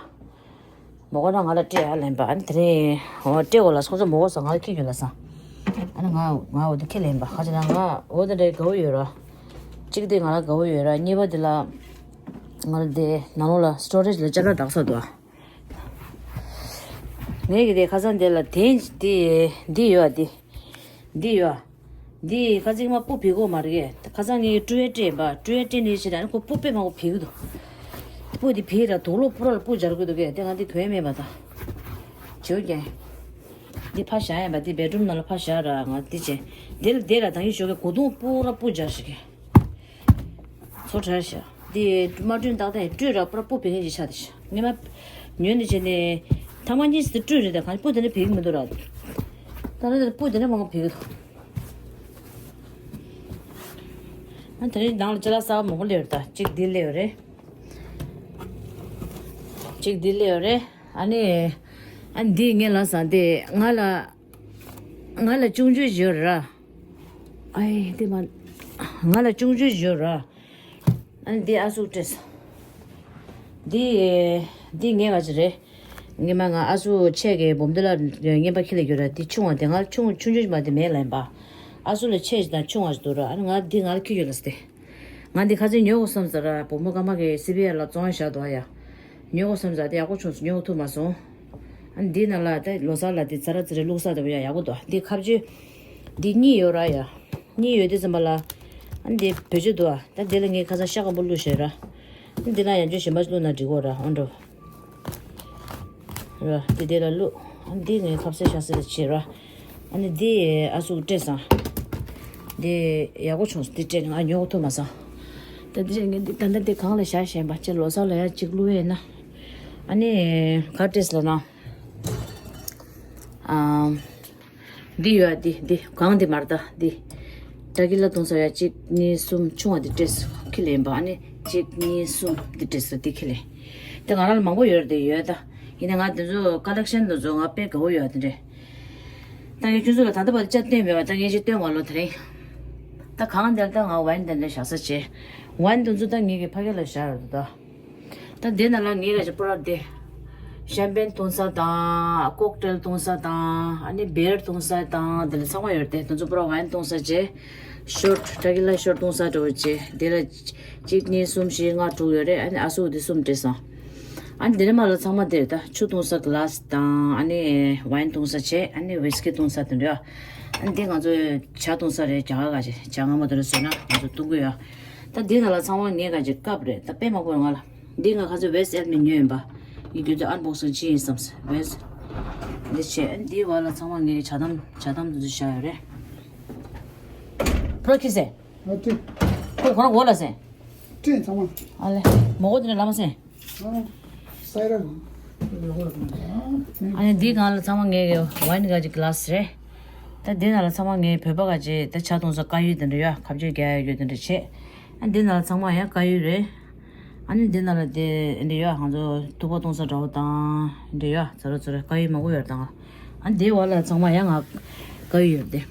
མོ་གོ་ན་ང་ལ་སྤྲད་ཡ་ལབ་ཡིན་པ། ཨ་ནི་དེ་རིང་འོ་སྤྲད་གོ་ལ་སོང་ཙང་མོ་གོ་ས་ང་ལ་ཁྱེར་རྒྱུགས་ལ་སང་། ཨ་ནི་ང་ང་འོ་དེ་ཁྱེར་ལ་ཡིན་པ། ཁ་ཅིག་ན་ང་འོ་དེ་འདྲའི་དགའ་བོ་ཡོད་ར། གཅིག་དེ་ང་ལ་དགའ་བོ་ཡོད་ར། གཉིས་པ་དེ་ལ་ང་ལ་དེ་ནང་ལོགས་ལ་སི་ཊོ་རེཇ་ལ་ཅ་ལག་དག་ས་འདུག་ངས་ཀྱི་དེ་ཁ་སང་དེ་ལ་དེ་འདི་འདི་ཡོད་འདི། འདི་ཡོད། འདི་ཁ་སང་མ་སྤུ་བི་གོ་མ་རེད། ཁ་སང་ངས་ཀྲུའེ་སྤྲད་པ། ཀྲུའེ་སྤྲད་ནས་ཕྱིན་ཨ་ནི་ཁོ་སྤུ་དཔེ་མང་པོ་བི་གི་འདུག་སྤུ་འདི་བི་ར་དུག་ལོག་སྤུ་ར་ལ་སྤུ་སྦྱར་དགོས་འདུག་གས། དེ་ང་འདི་དོན་མེད་པ་ད། བྱེའུ་རྒྱན། འདི་ཕར་བཞག་ཡིན་པ། འདི་བེད་རུམ་ནང་ལ་ཕར་བཞག་ར། ང་འདི་བྱས། འདི་ལ་འདི་ར་ད་ཡིན་ཞོགས་ཀས་གོ་དུང་སྤུ་ར་སྤུ་སྦྱར་ཞིག་གས། ཚོ་དྲར་ཤག་འདི་མ་བཀྲུས་ཏག་ཏག་ཡིན། བཀྲུས་ར་པུ་ར་སྤུ་བི་ངེས་ཀྱི་ཆ་དེ་ཤག་ངས་མ་ཉོས་ནས་བྱས་ནས་ཐ་མ་གཉིས་སུ་བཀྲུས་རེད། ད་གང་སྤུ་དེ་འདྲ་བི་གི་མི་འདུག་ར། ད་ལྟ་སྤུ་དེ་འདྲ་མང་པོ་བི་གི་འདུག་ཨ་དེ་རིང་ནང་ལ་ཅ་ལག་གསར་པ་མང་པོ་སླེབས་རེད། ད་གཅིག་འདི་སླེབས་རེད། གཅིག་འདི་སླེབས་རེད། ཨ་ནི་ཨ་འདི་ངས་ལབ་ས་འདི་ང་ལ་ང་ལ་ཆུང་ཆུང་ཡོད་ར། ཨའི་འདི་མ་ང་ལ་ཆུང་ཆུང་ཡོད་ར། ཨ་ནི་འདི་ཨ་སུ་སྤྲད་ས། འདི་འདི་ངས་ག་ཅི་རེད། ངས་མ་ང་ཨ་སུ་ཆས་ཀྱི་འབུམ་སྡེ་ལ་རྔན་པ་ཁྱེར་ལ་ཡོད་ར། དེ་ཆུང་བ་དེ་ང་ལ་ཆུང་ཆུང་ཆུང་མ་དེ་མེད་ལ་ཡིན་པ། ཨ་སུ་ལ་ཆས་ཞིག་དང་ཆུང་བ་ཞིག་འདུག་ར། ཨ་ནི་ང་འདི་ང་ལ་ཁྱེར་ཡོད་ལ་སྟེ། ང་འདི་ཁ་ཚོན་ཉོ་དགོས་བསམ་ཟེར་ར། བུ་མོ་ཀརྨ་གི་སི་བི་ཨར་ལ་བཙོང་བཞག་འདུག་ཡ། ཉོ་དགོས་བསམ་ཟེར་དེ་ཡག་པོ་བྱུང་སོང་། ཉོ་ཐུབ་མ་སོང་། ཨ་ནི་འདི་ནང་ལ་ད་ལོ་གསར་ལ་དེ་ཚ་ར་ཚ་རེ་བླུགས་ས་དེ་བ་ཡ་ཡག་པོ་འདུག་འདི་ཁ་བརྗོད། འདི་གཉིས་ཡོད་ར་ཡ། གཉིས་ཡོད་དུས་ཙམ་པ་ལ། ཨ་ནི་འདི་བེད་སྤྱོད་འདུག་ཨ། ད་འདི་ལ་ངས་ཁ་སང་ཤ་སྐམ་པོ་བླུགས་བཞག་ར། ཨ་ནི་འདི་ན་ཡང་ཅུང་ཞིམ་པ་ཞིག་བླུགས་ན་འགྲིག་གོ་ར། ཨོ་འགྲོ། ར། འདི་འདི་ལ་བླུགས། ཨ་ནི་འདི་ངས་ཁ་ཟས་ཤ་ཟས་ལ་བྱེད་ར། ཨ་ནི་འདི་ཨ་སུ་སྤྲད་སོང་། འདི་ཡག་པོ་བྱུང་སོང་། འདི་སྤྲད་ནས་ང་ཉོ་གི་ཐུབ་མ་སོང་། ད་འདི་ངས་འདི་ད་ལྟ་འདི་གང་ལ་བཞག་བཞག་པ་ཅེ་ལོ་གསར་ལ་ཡང་གཅིག་བླུགས་ཡས་ན། ཨ་ནི་ག་སྤྲད་སོང་ལ་ན། ཨམ། འདི་ཡོད་འདི་འདི་གང་འདི་མར་ད་འདི། ཏྲ་ཀི་ལ་གཏོང་ས་ཡ་གཅིག་གཉིས་གསུམ་ཆུང་བ་འདི་སྤྲད་སོང་ཁྱི་ལེན་པ། ཨ་ནི་གཅིག་གཉིས་གསུམ་འདི་སྤྲད་སོང་འདི་ཁྱི་ལེན། དེ་ང་རང་ལ་མང་པོ་ཡོད་རེད་དེ་ཡོད་ད། ཡིན་ན་ང་འདི་ཚོ་ཀ་ལེག་ཤན་འདི་ཚོ་ང་དཔེ་དགའ་བོ་ཡོད་དེ་འདྲས། ད་ངས་ཁྱོད་ཚོ་ལ་ད་ལྟ་བར་དུ་ཅག་སྟོན་མེད་པ། ད་ངས་ཅིག་སྟོན་བ་ལོ་དེ་རིང་། ད་གང་འདིར་ད་ང་ཝའིན་འདི་འདྲས་བཞག་ས་བྱས། ཝའིན་འདི་ཚོ་ད་ངེད་ཀྱི་ཕ་གི་ལ་བཞག་ཡོད་འདུག་ད། ད་འདི་ནང་ལ་ངའི་ར་ཅིག་པོ་ར་དེ། ཤམ་པེན་འཐུང་ས་དང་ཀོག་ཊེལ་འཐུང་ས་དང་ཨ་ནི་བེར་འཐུང་ས་དང་དེ་ལ་ཚང་མ་ཡོད་རེད་དེ། དེ་ཚོ་པོ་ར་ཝའིན་འཐུང་ས་བྱས། ཤོར་ཊི་ཊ་གི་ལ་ཤོར་ཊི་འཐུང་ས་འདྲ་བོ་བྱས་དེ་ལ། གཅིག་གཉིས་གསུམ་བཞི་ལྔ་དྲུག་ཡོད་རེད། ཨ་ནི་ཨ་སུ་དེ་གསུམ་སྤྲད་སོང་། ཨ་ནི་དེ་ནས་མ་ལ་ཚང་མ་དེ་ད་ཆུ་འཐུང་ས་གི་ལ་སི་དང་ཨ་ནི་ཝའིན་འཐུང་ས་བྱས། ཨ་ནི་ཝིས་ཀི་འཐུང་ས་དེ་འདྲ། ཨ་ནི་དེ་ང་ཚོ་ཇ་འཐུང་ས་རེད། ཇ་ག་ག་ཅིག་ཇ་མངར་མོ་དེ་འདྲ་བཟོས་ན་ང་ཚོ་འཐུང་གི་ཡོད། ད་འདི་ནང་ལ་ཚང་མ་ངས་ག་ཅིག་ཀབ་རེད། ད་དཔེ་མང་པོ་ང་ལ། འདི་ང་ཁ་ཚོད་ཝེས་ཨེལ་མི་ཉོས་ཡིན་པ། ཡིན་རྒྱུ་དེ་ཨན་བོག་སིང་བྱས་ཡིན་བསམ་ཟེར་ཝེས། འདི་བྱས་ཨ་ནི་འདིའི་བར་ལ་ཚང་མ་ངས་ཇ་དམ་ཇ་དམ་དེ་ཚོ་བཞག་ཡོད་རེད། པྲོ་ཁི་སེ། ཨ་ཏི། ཁོ་ཁོ་རང་འོ་ལ་སེ། ཏི་ཚང་མ། ཨ་ལེ། མོ་གོ་དེ་ནས་ལ་མ་སེ། ཨ། སའི་ར། ཨ་ནི་འདི་སྒང་ལ་ཚང་མ་ངའི་ཝའིན་ག་ཅིག་གི་ལ་སི་རེད། ད་འདི་ནང་ལ་ཚང་མ་ངའི་བོད་པ་ག་ཅིག་ད་ཇ་འཐུང་ས་དཀར་ཡོལ་དེ་འདྲ་ཡོད། ཁ་བརྗོད་རྒྱག་ཡ་ཡོད་དེ་འདྲ་བྱས། ཨ་འདི་ནང་ལ་ཚང་མ་ཡང་དཀར་ཡོལ་རེད། ཨ་ནི་འདི་ནང་ལ་དེ་འདི་འདྲ་ཡོད། ང་ཚོ་ཐུག་པ་འཐུང་ས་འདྲ་བོ་དང་འདི་འདྲ་ཡོད། ཚ་ར་ཚ་ར་དཀར་ཡོལ་མང་པོ་ཡོད་དང་། ཨ་འདི་བ་ལ་ཚང་མ་ཡང་ང་དཀར་ཡོལ་ཡོད་དེ།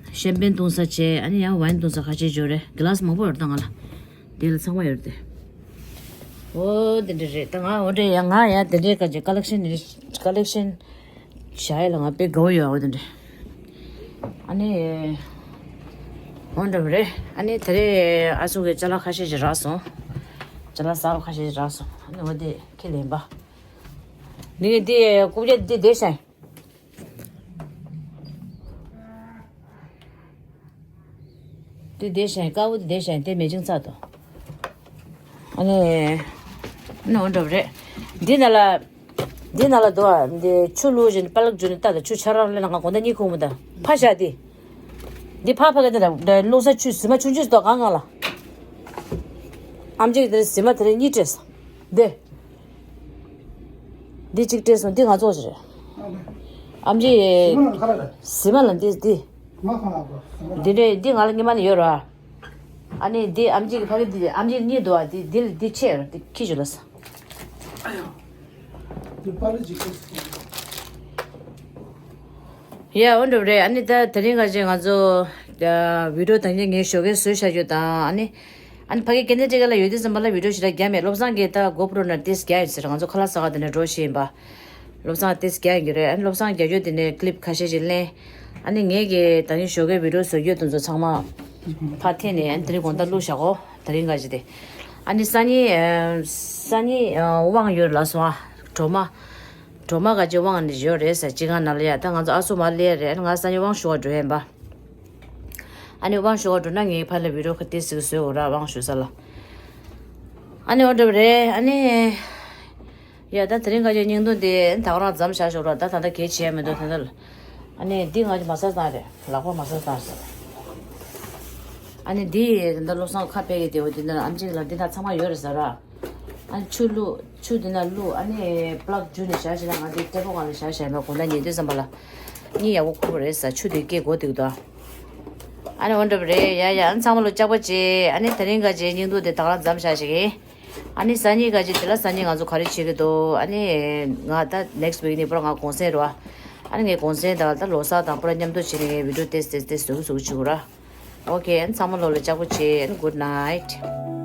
ཤམ་པེན་འཐུང་ས་བྱས། ཨ་ནི་ཡང་ཝའིན་འཐུང་ས་ཁ་ཤས་ཡོད་རེད། གི་ལ་སི་མང་པོ་ཡོད་དང་ང་ལ། དེ་ལ་ཚང་མ་ཡོད་རེད་དེ། ཨོ་དེ་འདྲ་རེད། ད་ང་འོ་འདྲ་ཡང་ང་ཡང་དེ་འདྲའི་ག་ཅིག་ཀ་ལེག་ཤན་ནི་ཀ་ལེག་ཤན་བྱ་ཡ་ལ་ང་དཔེ་དགའ་བོ་ཡོད། འོ་དེ་འདྲ། ཨ་ནི་འོ་འདྲ་བ་རེད། ཨ་ནི་དེ་རེད། ཨ་སུ་གི་ཅ་ལག་ཁ་ཤས་ཅིག་རག་སོང་། ཅ་ལག་གསར་པ་ཁ་ཤས་ཅིག་རག་སོང་། ཨ་ནི་འོ་དེ་ཁས་ལེན་པ། ནི་དེ་རྐུབ་བཀྱག་དེ་བསྡད་ཤག་དེ་བསྡད་ཤག་དཀར་པོ་དེ་བསྡད་ཤག་དེ་མེ་ཅིང་ཚར་དོ། ཨ་ནི། ཨ་ནི་འོ་འདྲ་བ་རེད། འདི་ནང་ལ། འདི་ནང་ལ་དོ། འདི་ཆུ་བླུགས་བཞིན་པ་ལག་འཇུ་ནས་ལྟ་དང་། ཆུ་ཆར་རང་ལེན་ན་ང་དགོང་དག་གཉིད་ཁུག་མི་འདུག་ཕ་ཤ་དེ། འདི་ཕ་ཕ་ག་དེ་ལ་བླུགས་ས་ཆུ་ཟི་མ་ཆུང་ཆུང་ཞིག་དོ་གང་གང་ལ། ཨམ་ཅིག་དེ་ཟི་མ་དེ་རེ་གཉིས་སྤྲད་སོང་། འདི། འདི་གཅིག་སྤྲད་སོང་། འདི་ང་ཚོ་ཞིག་རེད། ཨམ་ཅིག་ཟི་མ་ལ་ཁ་ལ་རེད། ཟི་མ་ལ་འདི་འདི། ང་ཁ་ལ་རེད། འདི་འདྲས་འདི་ང་ལ་སྔོན་མ་ནས་ཡོད་ར། ཨ་ནི་འདི་ཨམ་ཅིག་གི་ཕ་གི་འདི་ཨམ་ཅིག་གཉིས་འདུག་ཨ། འདི་འདི་ལ་འདི་ཆེ་ར་འདི་ཁྱི་ཞིག་ལ་ས། འདི་པ་ལི་ཅིག་ཁྱི་ཞིག་ཡ་འོ་འགྲོ་རེད། ཨ་ནི་ད་དེ་རིང་ག་ཅིག་ང་ཚོ་ད་བི་ཌིའོ་ད་ངས་ངའི་ཞོགས་ཀས་བཟོས་བཞག་རྒྱུ་དང་། ཨ་ནི་ཨ་ནི་ཕ་གི་ཀེན་ཌི་ཊི་ཀ་ལ་ཡོད་དུས་ཙམ་པ་ལ་བི་ཌིའོ་ཞེ་དྲག་རྒྱབ་མེད། བློ་བཟང་གིས་ད་གོ་པྲོ་ནང་ཏིས་རྒྱག་ཡོད་ཟེར། ང་ཚོ་ཁ་ལག་ཟ་ག་དེ་ནས་འགྲོ་བཞིན་པ། བློ་བཟང་ཏིས་རྒྱག་ཡོད་རེད། ཨ་ནི་བློ་བཟང་རྒྱག་རྒྱུ་དེ་ནས་ཀི་ལིབ་ཁ་ཤས་ཤིག་ལེན། ཨ་ནི་ངས་ཀྱི་ད་ནི་ཞོགས་ཀས་བི་ཌིའོ་བཟོ་རྒྱུ་དེ་ཚོ་ཚང་མ་ཕར་འཐེན་ནས་ཨ་ནི་དེ་རིང་དགོང་དག་བླུགས་བཞག་གོ། དེ་རིང་ག་ཅིག་དེ། ཨ་ནི་སང་ཉིན་ཨ་སང་ཉིན་ཨ་དབང་ཡོད་ལ་སོང་ཨ། གྲོ་མ། གྲོ་མ་ག་ཅིག་དབང་ནས་ཡོད་རེད་ཟེར། སྤྱི་ཁང་ནང་ལ་ཡ། ད་ང་ཚོ་ཨ་སུ་མ་སླེབས་རེད། ཨ་ནི་ང་སང་ཉིན་དབང་ཞུ་བ་འགྲོ་ཡིན་པ། ཨ་ནི་དབང་ཞུ་བ་འགྲོ་ན་ངའི་ཕ་ལ་བི་ཌིའོ་ཁ་ཏིས་ཟིག་བཟོས་འོ་ར། དབང་ཞུ་ས་ལ། ཨ་ནི་འོ་འདྲ་བ་རེད། ཨ་ནི། ཡ་ད་དེ་རིང་ག་ཅིག་བརྙན་ཐུང་དེ་ད་ག་རང་མཚམས་བཞག་ཞོག་ར། ད་ད་ལྟ་གལ་ཆེ་མི་འདུག་ད་ལྟ་ལ། ཨ་ནི་འདི་ང་ཅིག་མ་ཟ་སྟངས་རེད། ལག་པ་མ་ཟ་སྟངས་རེད། ཨ་ནི་འདི་ད་ལྟ་བློ་བཟང་ཁ་ཕྱེ་གི་དེ་འོ་འདི་ན་ཨམ་ཅིག་ལ་འདི་ན་ཚང་མ་ཡོད་རེད་ཟེར་ར། ཨ་ནི་ཆུ་བླུགས། ཆུ་འདི་ན་བླུགས། ཨ་ནི་པ་ལག་འཇུ་ནས་བཞག་བྱས་ན། ང་འདི་ཊེ་བལ་སྒང་ལ་བཞག་བྱས་ན་དགོང་དག་ཉལ་དུས་ཙམ་པ་ལ་གཉིད་ཡག་པོ་ཁུག་པ་རེད་ཟེར། ཆུ་དེ་སྐྱེས་འགོ་འདུག་ད། ཨ་ནི་འོ་འདྲ་བ་རེད། ཡ་ཡ། ཨ་ནི་ཚང་མ་ལ་སྐྱག་པ་བྱེད། ཨ་ནི་དེ་རིང་ག་ཅིག་བརྙན་ཐུང་དེ་ད་ག་རང་མཚམས་བཞག་བྱེད་ཀྱི། ཨ་ནི་སང་ཉིན་ག་ཅིག་དེ་ལ་སང་ཉིན་ང་ཚོ་ག་རེ་བྱེད་ཀྱི་འདུག་ཨ་ནི་ང་ད་ནེག་སི་ཊི་ཝིག་ནས་པུ་ར་ང་གུང་སེང་རེད་བ། ཨ་ནི་ངའི་གུང་སེང་དང་ད་ལོ་གསར་དང་པུ་ར་མཉམ་དུ་བྱས་ནས་ངའི་བི་ཌིའོ་ཏོག་ཙམ་ཏོག་ཙམ་བཟོ་གི་བྱེད་དགོས་ར། ཨོ་ཁེ། ཨ་ནི་ཚང་མ་ལོ་ལ་སྐྱག་པ་བྱེད། ཨ་ནི་གུཌ་ནའིཊ།